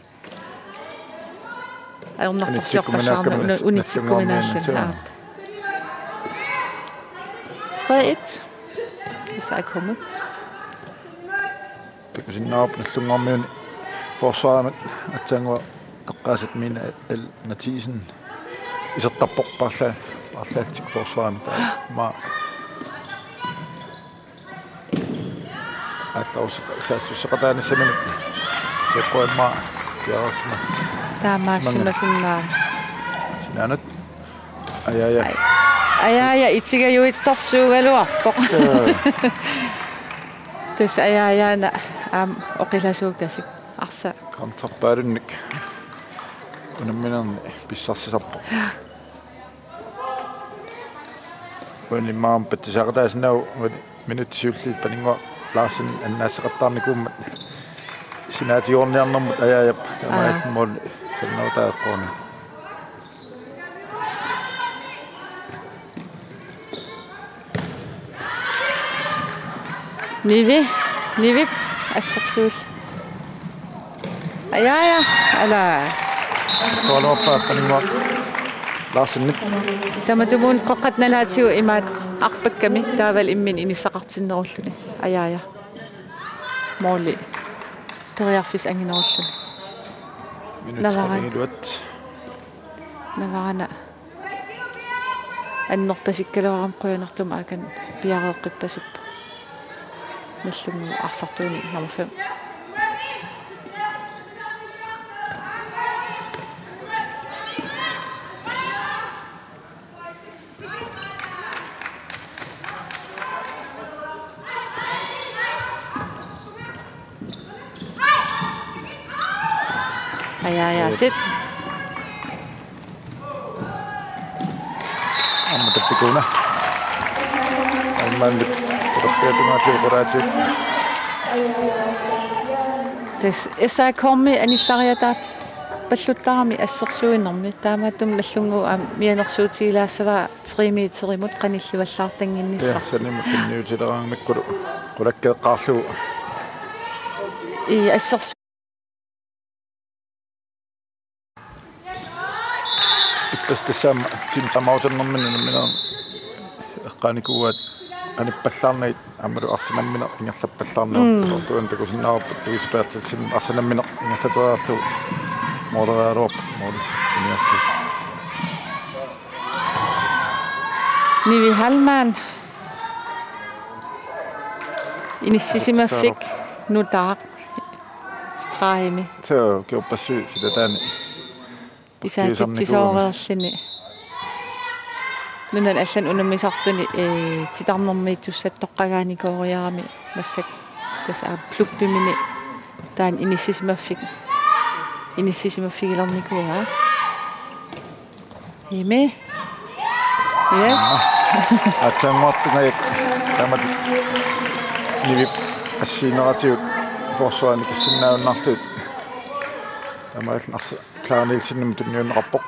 Ajornartorsiorpassuarnik unitsikkuminaalluni. Unitsikkuminaalluni, suu. Aap. Tre et. S A K-mut. Takusinnaavarput Nagdlunguarmiuni forsvarimut aatsaannguaq eqqaasat Mina L. Mathisen isertarpoq paarla-, paarlaallutik forsvarimut taama. Allau saassusseqataanissaminut. Seqquamma piareersima. Taamaassimasimmaa. Sinaanut. Ajaaja. Ajaaja itigajuittorsuugaluarpoq. Tassa Ajaajaana aamma oqilasuukasik arsaq. Counterpaalunnik. Unamminerni pissarsisarpoq. Uani maam patsisaaqataasinnaavoq uani minutsit siulliit Paninnguaq Larsen annaasseqattaarnikuummat sinaatigoorniarnermut Ajaajap taamaalilluni måli sannerutaaqqoorni. Nivi, Nivip assersuul. Ajaaja, ala. Tualuarpaa Paninnguaq Larsenip. Tamatumuuna qeqqata nalaatigut imaat arpakkami taavalu imminut inissaqartinnerulluni. Ajaaja. Måli. Periarfissaq anginerulluni. Minutsit Navaraan. Qatangiluat. Navaraana. Annerpasikkaluarami qujanartumik aamma piareeqqippasippoq. Nagdlunguup arsartuunik nummer fem. Ajaaja, sit. Aamma tappikuna. Aamma tappikuna. Tassa S A K-mi anillariataapalluttarami assersuinermi. Taamaattumik Nagdlunguup aamma mianersuutigilaassavaa tre meterimut qanillivallaartannginnissartik. Ja, sanimut tunniutileraangamikkulu qulakkeeqqaarlugu. I assersu- Ippassaq tassami timeout-ernermini unamminermi eqqaanikuuaat qanippallaarnagit aammalu arsaat nammineq ingerlappallaarneq. Mm. Soorlu una takusinnaavarput Louise Berthelsen arsaat nammineq ingerlateriarlugu måleriaraluarpoq måli inerlugu. Nivi Hallmann. Inissisimaffik nutaaq. Stregimi. Suu, kiorpassuit silataani. Isaatitsisooreerluni. Nunani allani unammisartuni, ee, titarnermiittussatut toqqagaanikooriarami massakkut tassa aamma klubbimini taanna inissisimaffik. Inissisimaffigilernikua. Imi. Yes. Aatsaannguartut ajak taamatut Nivip assigiinneratigut forsvarimi kissinnaajunnaarlugit. Taamaalilluni arsaq Clara Nielsenimut tunniunneqarpoq.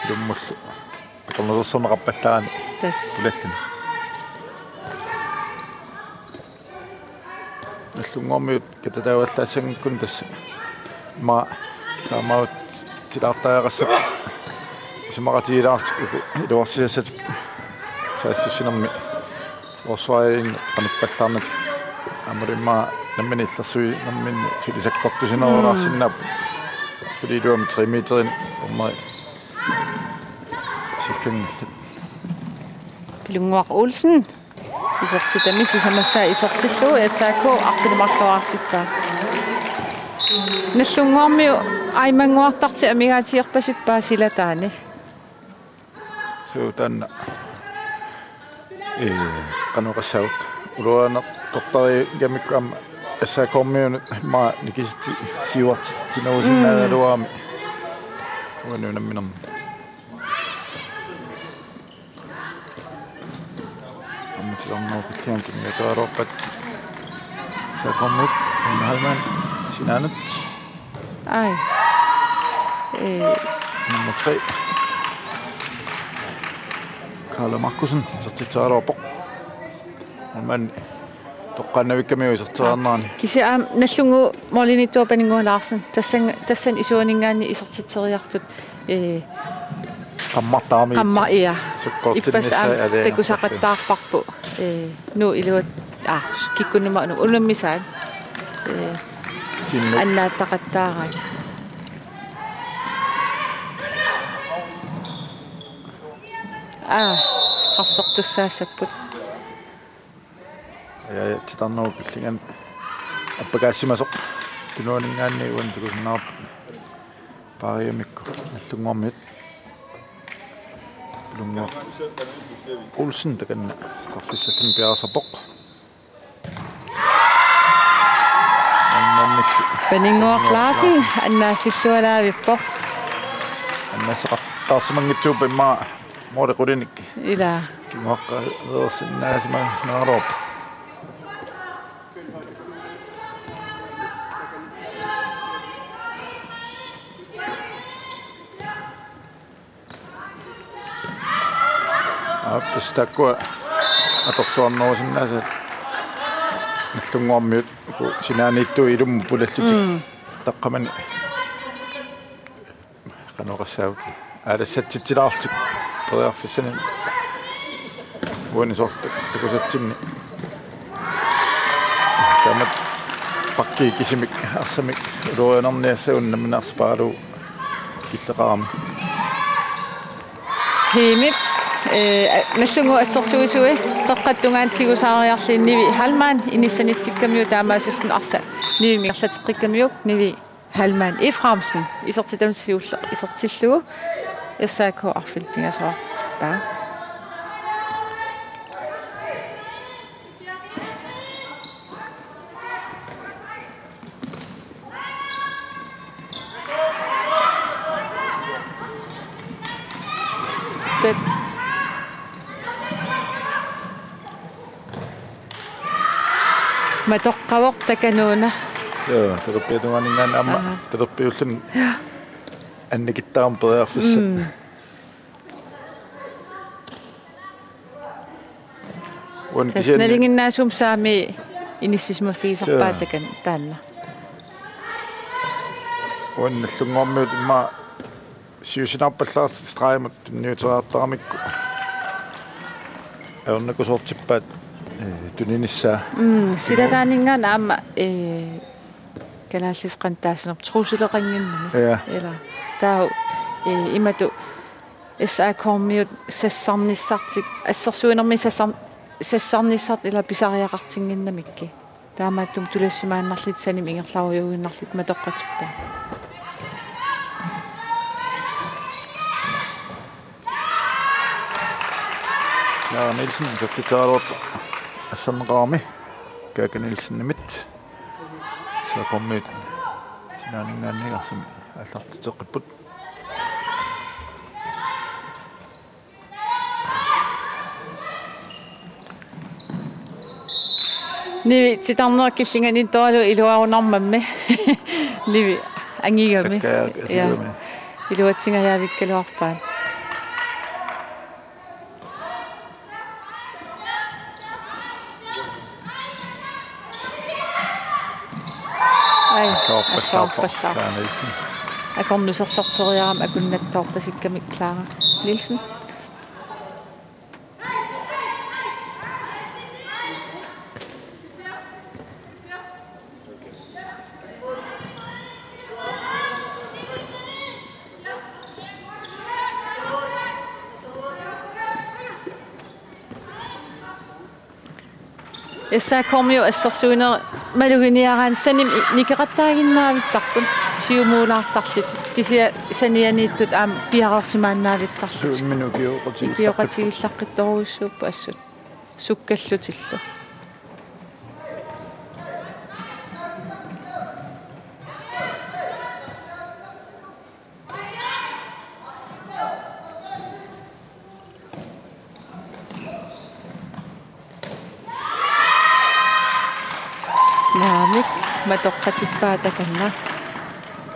Ilummullu. Atornersorsorneqarpallaarami. Tassa. Pulalluni. Nagdlunguarmiut katataavallaassanngikkunik tassa. Immaqa timeout-ilaartariaqassapput. Isumaqatigiilaarlutik uku iluarsisassatik. Saassussinermi. Forsvarimi qanippallaarnatik. Aammalu immaqa nammineq illersuinerminni sulisakkortusinerulaarsinnaapput. Mm. Suli iluamik tre meterinik dommeri sikkanngillat. Pilunnguaq Olsen. Isertitami sisamassaa isertillugu S A K arfineq-marloraartippaa. Nagdlunguarmiut aimannguartartik amigaatigerpasippaa silataani. Suu taanna. Ee, qanoq oqassavat. Ulorianartortarigamik aamma S A K-miunut immaqa nikisitsisiuartitsinerusinnaagaluarami. Mm. Uani unamminermi. Aamma titarnerup killingani tunniuteriaraluarpat S A K-miut Ina Hallmann sinaanut. Ai. Ee. Nummer tre. Karla Markussen, isertitseriaraluarpoq. Aamma toqqaannavikkamiuk iserteriarnerani. Kisianni aamma Nagdlunguup målimiittuuvoq Paninnguaq Larsen. Tassani, tassani isuaninngaanniit isertitseriartut. Ee. Qammartaami. Qamma-, ja. Sukkortinnissaa ippassaq aamma aliangertarluni. Takusaqattaarparput. Ee, Nuup iluat, aa, kikkunnut aamma unammisaat. Ee, Tinnut. Annaattaqattaarai. Aa, straffertussaassapput. Ja, ja, titarnerup killingani. appakaassimasoq tunuaninngaanniit uani takusinnaavarput paarigamikku Nagdlunguarmiut. Pulannguaq Olsen takanna straffissalluni piareersarpoq. Aammaanillu. Paninnguaq Larsen annaasillualaavippoq. Annaasaqattaarsimanngitsuuppat immaqa mooli qulinik. Ila. Kinguaqqaveersinnaasimanngikkaluarpoq. Aap, tassa taakkua atorluarnerusinnaasat Nagdlunguarmiut uku sinaaniittut ilummut pulallutik. Mm. Taqqamani qanoq oqassaagut, aalassatsitsilaarlutik periarfissanik uani soorlu takusatsinni. Taamatut pakki kisimik arsamik ulorianarniassagunarpoq nammineq arsaq paarlugu killeqarami. Himip, eh, Nagdlunguup assersuisui qeqqata tungaanut tigusaariarluni Nivi Hallmann inissatsikkamiuk taamaasilluni arsaq Nivimik ingerlateqqikkamiuk Nivi Hallmann Efraimsen isertitami siulleq isertillugu S A K arfineq-pingasoorpaa. Tet. Matoqqavoq takanuuna. Joo, talerpiata tungaaninngaanniit aamma. Aha. Talerpiulluni annikittarami periarfissat. Mm. Uani. Tassa kisianni nalinginnaasumik saami inissisimaffigisarpaa. Joo. Takan-, taanna. Uani Nagdlunguarmiut immaqa siusinaarpallaartut stregimut tunniuteriartaramikku ajornakusoortippaat, eh, tuninissaa. Mm, silataaninngaanniit aamma, eh, kalaallisut qanoq taassanerput trusseleqannginnami. Ja. Ila. Taava, eh, imatut S A K-miut sassarnissartik, assersuinermi sassar-, sassarnissartik ila pisariaqartinnginnamikkit. Taamaattumik tulassimaannarlutik sanimut ingerlarujuinnarlutik matoqqatippaat. Jaara Nielsen isertitseriaraluarpoq asserneqarami. Kaaka Nielsenimit. S A K-miut sinaaninngaanniit arsamik aallartitseqqipput. Nivi titarneq killinganiittoralugu iluarunarmammi. Nivi angigami. Takkaak. Ja. Asigami. Iluatsingajavikkaluarpaat. Ai, alloorpalloorpoq, alloorpalloorpoq. Clara Nielsen. Akornut sersorteriarami akunnattoorpasikkamik Clara Nielsen. S A K-miut assersuineq maluginiaraanni sanimut i-, nikeqattaaginnaavittarput siumuulaartarlutik. Kisianni sanianiittut aamma piareersimaannaavittarlutik. Suummini ukioqatigiillaqqit-, ukioqatigiillaqqittorujussuupput assut. Sukkallutillu. Naamik, matoqqatippaa takanna.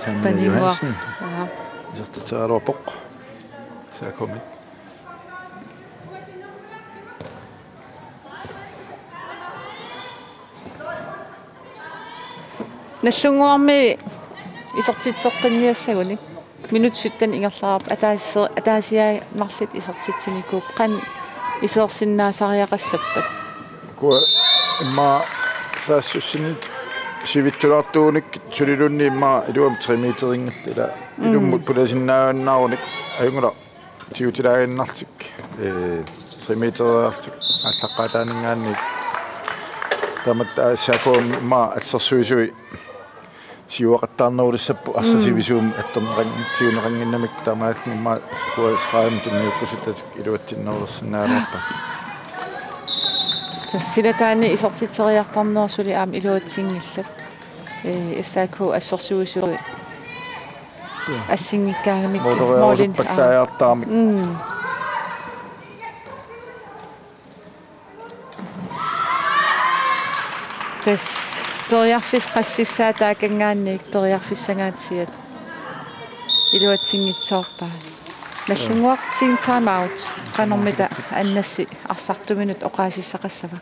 Tanja Paninnguaq. Johansen. Aap. Isertitseriaraluarpoq. S A K-miut. Nagdlunguarmiut isertitseqqinniassagunik. Minut sytten ingerlareerpoq, ataasiser-, ataasiaannarlutik isertitsinikuupput. Qanoq isersinnaasariaqassappat? Ukua immaqa fyrre syvogtyve sivitsulaartuunik suliluunniit immaqa iluamik tre meterinngillat, ila. Mm. Ilummut pulasinnaajunnaaruni ajunngilaq. Tigutilaaginnarlutik, eh, tre meteriarlutik aallaqqaataaninngaanniit Taamatut S A K-mi immaqa assersuisui siuaqattaarnerulissapput arsaq sivisuumik attorneqanngitsuuneqannginnamik, taamaalilluni immaqa K S tre-mi tunniuppusut iluatsinnerulersinnaagaluarput. Tassa silataanni isertitseriartarnersuli aamma iluatsinngillat. Ee, S A K assersuisui assinngikkaangamikku målin-, aa. Mooderiarusuppallaajaartaramik. Mm. Tassa periarfissat qassissaat taakanngaanniit periarfissangaatsiat iluatsinngitsoorpaat. Nallunnguaq team timeout. Qanormita Annasi arsartuminut oqaasissaqassava?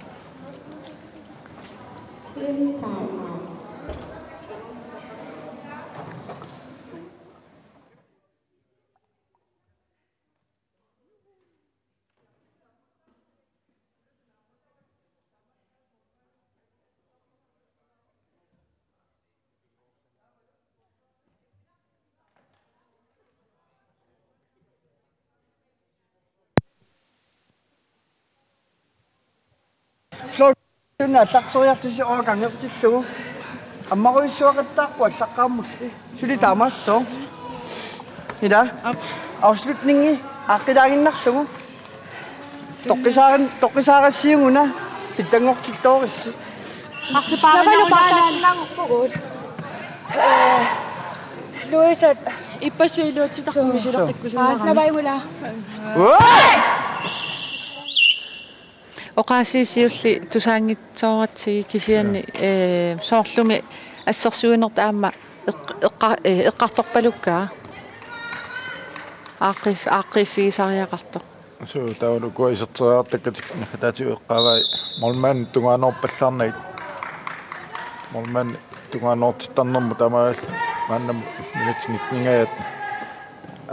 Flot. Tunna allarseriarlusi overgangertillugu. Ammarujussuaqattaarpoq allaqqaammulli. Suli taamaassooq. Ila. Afslutningi aaqqilaaginnarlugu. Toqqisaarin-, toqqisaarassiuguna pitsanngortittoorissi. Arsipaarinarunaalassinnaanngorpugut. Ee, Louise, ippassaq iluatsitarput misileqqikkusunnerani. Aa, navaimula. Uaa! Oqaasii siulleq tusaanngitsooratsigit kisianni, ee, soorlumi assersuinertut aamma eq-, eqqa-, ee, eqqartorpalukkaa. Aaqqif-, aaqqiiffigisariaqartoq. Suu, taavalu ukua iserteriartakkatik naggataatigut eqqaavai målmandip tungaanoorpallaarnagit. Målmandip tungaanoortittarnermut taamaalilluni maannamut minutsit nitteningajat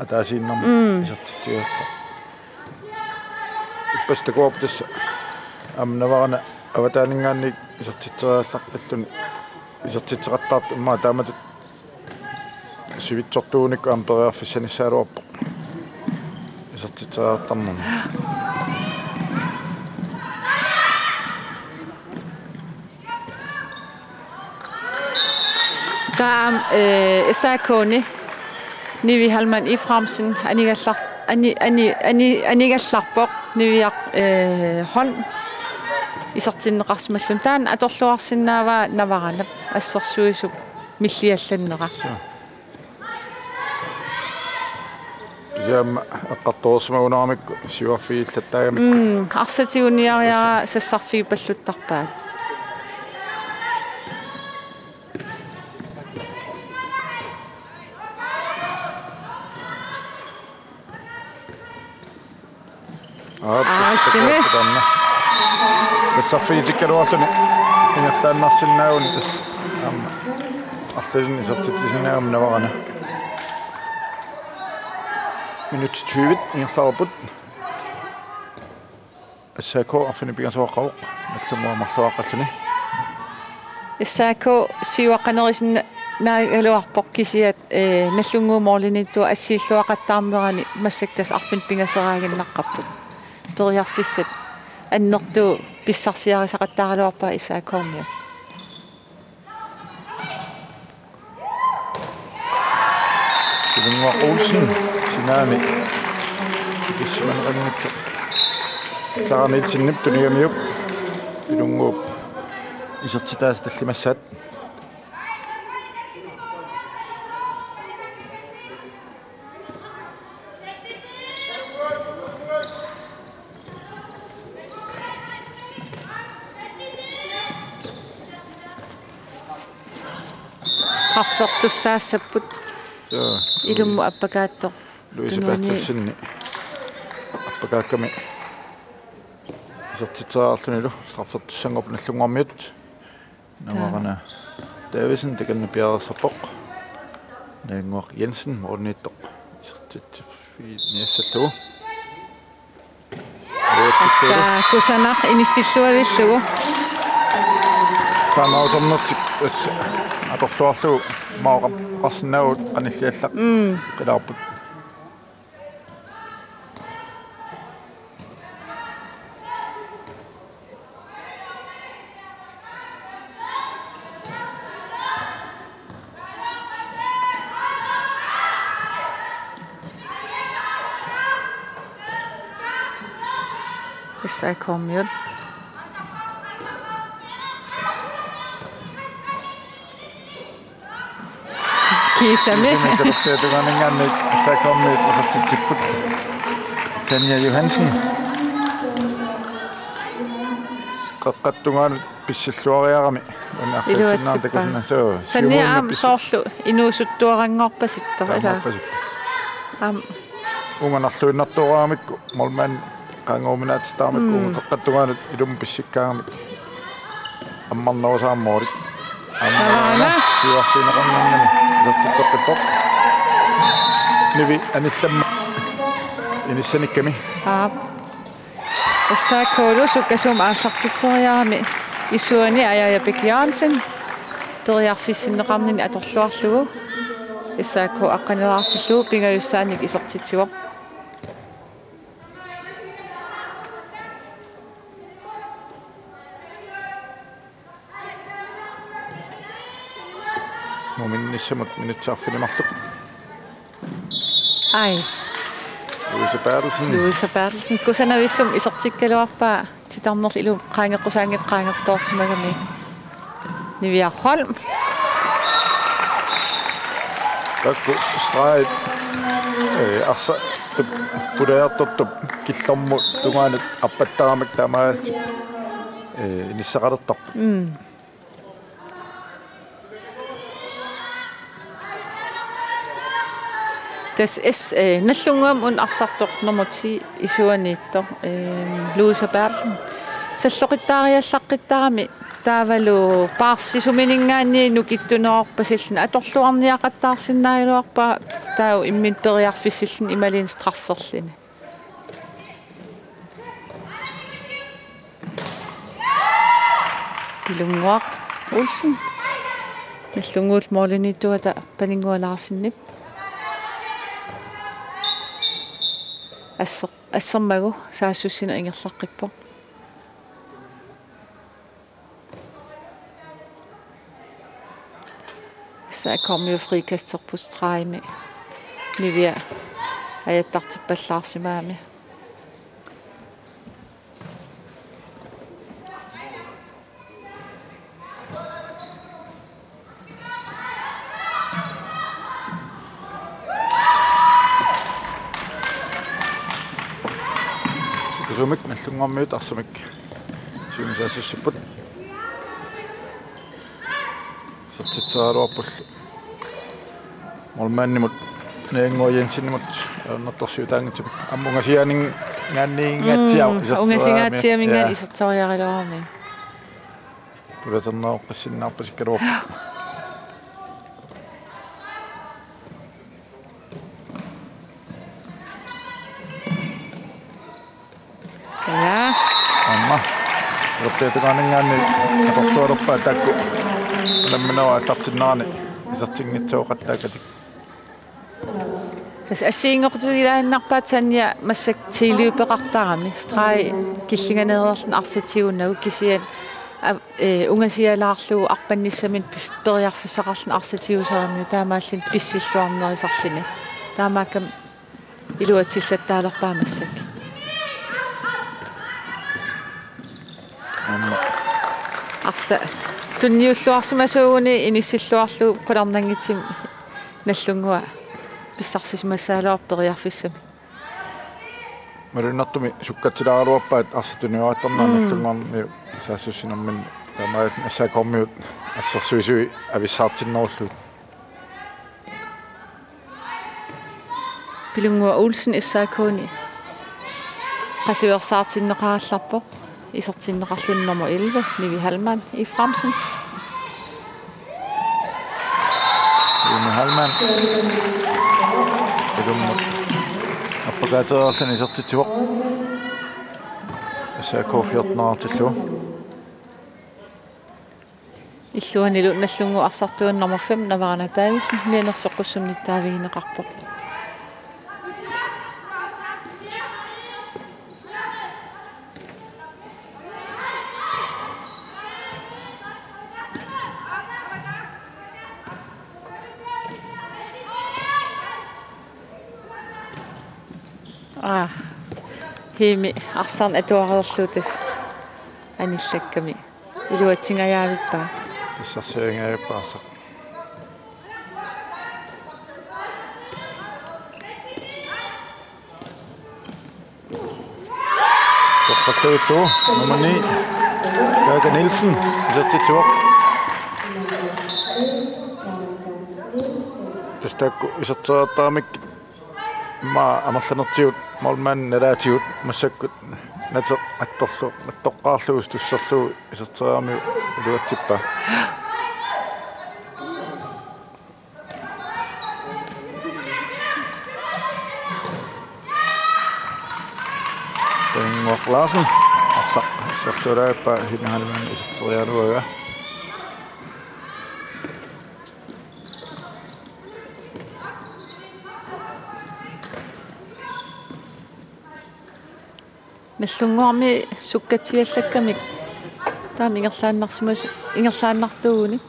ataasiinnarmut. Mm. Isertitsigaluarluni. Ippassaq takuarput tassa aamma Navarana avataaninngaanniit isertitseriallarpalluni isertitseqattaartoq immaqa taamatut sivitsortuunikku aamma periarfissanissagaluarpoq isertitseriartarnermi. Taava, eh, S A K-ni Nivi Hallmann Efraimsen anigallar-, ani-, ani-, ani-, anigallarpoq Niviaq, eh, Holm isertinneqarsimalluni. Taanna atorluarsinnaavaa Navaranap assersuisup milliallannera. Suu. Kisianni eqqartorsimagunaramikkit siuarfigillattaagamikku. Mm, arsaq tiguniariarlugu sassarfigipalluttarpaat. Aap, aa, tassa simi. Taanna. Sassarfigitikkaluarluni ingerlaannarsinnaaguni tassa aamma arlalinnik isertitsisinnaagami Navarana. Minutsit tyve ingerlareerput. S A K arfineq-pingasoqarpoq, Nagdlunguaq marluaqqalluni. S A K siuaqqanerusinnaagaluarpoq kisianni, eh, Nagdlunguup målimiittoq assiilluaqattaarnerani massakkut tassa arfineq-pingasoraaginnarparput. Periarfissat annertuut pissarsiarisaqattaaraluarpaat S A K-miut. Pilunnguaq Olsen, sinaani. Tikissimaneqanngitsoq. Clara Nielsenip tunigamiuk. Pilunnguup isertitaasa tallimassaat. Straffertussaassapput. Joo. Ilummut appakaattoq. Louise Tunuani. Berthelsen appakaakkami. Isertitseriarlunilu straffertussanngorput Nagdlunguarmiut. Navarana Davidsen takanna piareersarpoq. Nagdlunguaq Jensen målimiittoq isertitsiffigiinniassallugu. Tassa kusanaq inissilluavillugu. Timeouternertik tassa atorluarlugu maoqarsinnaavugut qanilliallaq. Mm. Qilaarput. S A K-miut. Kiisami. Kiisami Kalaallit tungaanninngaanniit S A K-miut isertitsipput. Tanja Johansen. Qeqqata tungaanut pissilluariarami. Una arfiitsinnaaneq. Iluatsippa. Takusinnaassaaq. Tanja siumoorna aamma pissi- soorlu inuusuttuaranngorpasittoq, ilaa? Taamaappassippoq. Aamma. Unganarluinnartuuramikku, målmand qaangeruminaatitaaramikku, mm, unga qeqqata tungaanut ilummut pissikkaangamik. Ammarnerusaarmoorit. Aamma. Aamma. Siuarsiineqarnermini isertitseqqippoq. Nivi anillamma inissanikkami. Aap. S A K-lu sukkasuumik aallartitseriarami isuani Ajaja Bech Jørgensen periarfissinneqarnini atorluarlugu S A K aqqaneqartillugu pingajussaanik isertitsivoq. Muminnissamut minutsit arfineq-marluk. Ai. Louise Berthelsen. Louise Berthelsen. Kusanavissumik isertikkaluarpaa titarnerlu ilu qaangeqqusaanngitsoq qaangertoorsimagami. Niviaq Holm. Taakku stregit, eh, arsaq tup-, pulajartortup killormut tungaanut arpattaramik taamaalillutik, eh, inissaqalertarput. Mm. Tassa S-, eh, Nagdlunguami una arsartoq nummer ti isuaniittoq, eh, Louise Berthelsen. Salloqittaariallaqqittarami taavalu paarsisumininngaanniit nukittunerorpasilluni atorluarniaqattaarsinnaagaluarpaa taava imminut periarfissilluni imaluunniit strafferluni. Pilunnguaq Olsen. Nagdlunguup målimiittuata Paninnguaq Larsenip. Asser-, assermagu saassussineq ingerlaqqippoq. S A K-miut frikasterput stregimi. Niviaq ajattartippallaarsimagami. Sukkasuumik Nagdlunguamiut arsamik siumut saassussipput. Isertitseriaraluarpullu. Målmandimut, Nannguaq Jensenimut, ajornartorsiutaanngitsumik. Aamma ungasiaaninngaanniinngatsiaq. Mm, isertitseriarami. Ungasinngatsiaminngaanniit. Ja. Isertitseriaraluarami. Pulaterneroqqissinnaarpasikkaluarpoq. Ja. Aamma. Erupteatugaaninngaanni atortualerpaat taakku. Nammineq aallartinnerani isertinngitsooqattaakkatik. Tassa assigiinngortutigilaannarpaa Tanja massakkut ti-løbeqartarami. Streg killinganeereerluni arsaq tigunagu kisianni a-, eh, ungasialaarlugu arpannissaminut pis-, periarfissaqarluni arsaq tigusaramiuk taamaalilluni pissilluarnerisarluni. Taamaakkami iluatsillattaalerpaa massakkut. Aamma. Arsaq tunniulluarsimasuuguni inissilluarlugu qularnanngitsumik Nagdlunguaq pissarsisimassagaluarpoq periarfissamik. Malunnartumik sukkatsilaaraluarpaat arsaq tuniuaattornaa. Mm. Nagdlunguami saassussinermini taamaalilluni S A K-miut assersuisui avissaartinnerullugit. Pilunnguaq Olsen S A K-ni qasuersaartinneqarallarpoq. Isertinneqarluni nummer elleve, Nivi Hallmann Efraimsen. Nivi Hallmann. Ilummut appakaatereerluni isertitsivoq. S A K fjorten-erartillugu. Illuanilu Nagdlunguup arsartuani nummer fem, Navarana Davidsen, mianersoqqussummik nittaavigineqarpoq. Aa. Hiimi arsarneq atuareerlugu tassa anillakkami iluatsingajavippaa. Pissarsiaringajavippaa arsaq. Torfalluillu nummer ni, Kaka Nielsen, isertitsivoq. Tassa taakku iserteriartaramik immaqa amerlanertigut målmandip nalaatigut massakkut nateq attorlu-, attoqqaarlugu tusserlugu iserteriaramiuk iluatsippaa. Benguaq Larsen, arsaq, arsarluarpaa Hinaanimani iserterialuagaa. Nallunnguarmi sukkatsiallakkamik taama ingerlaannarsimas-, ingerlaannartuugunik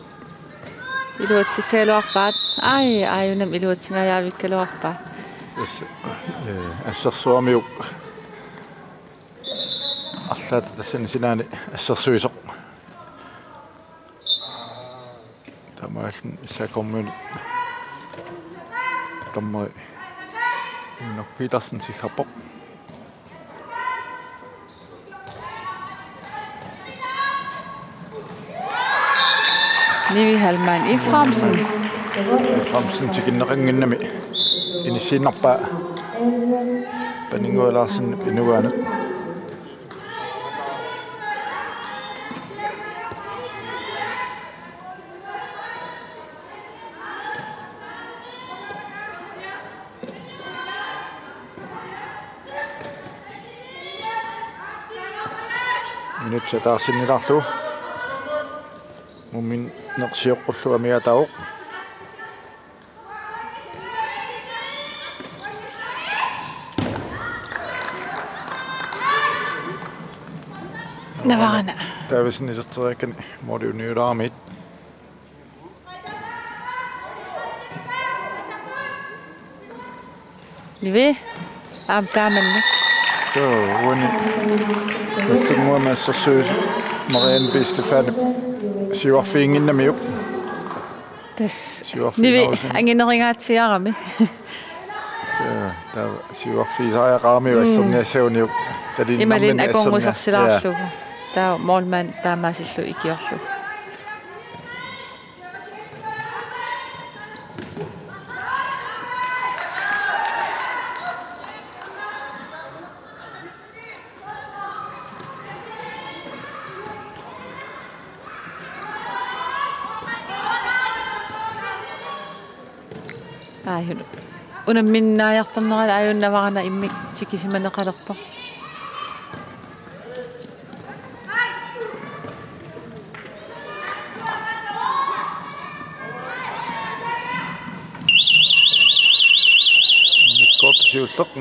iluatsissagaluarpaat. Ai, aajuna iluatsingajavikkaluarpaa. Tassa, eh, assersuarmiuk arlaata tassani sinaani assersuisoq. Taamaalilluni S A K-miunit dommeri Inuk Petersen sikkerpoq. Nivi Hallmann Efraimsen. Efraimsen tikinneqannginnami inissiinnarpaa. Paninnguaq Larsen inugaanut. Minutsit ataarsinnilaarlugu. Muminneq sioqqullugu amigaataavoq. Navarana. Davidsen iserteriakkani måli uniulaaramiuk. Nivi. Aamma taamanna. Suu, uani Nallunnguami assersuisoq Marianne B. Stefanip siuarfiginnginnamiuk. Tassa. Siuarfiginarusuni. Nivi angineringaatsiarami. Suu, taava siuarfigisariaqaramiuk. Mm. Asserniassaguniuk. Talinnermini imaluunniit assernia-, akornusarsilaarlugu. Ja. Taava målmand taamaasillugu ikiorlugu. Aajuna. Unamminnaajartornerani aajuna Navarana immikkut tikisimaneqalerpoq. Immikkoortoq siulleq.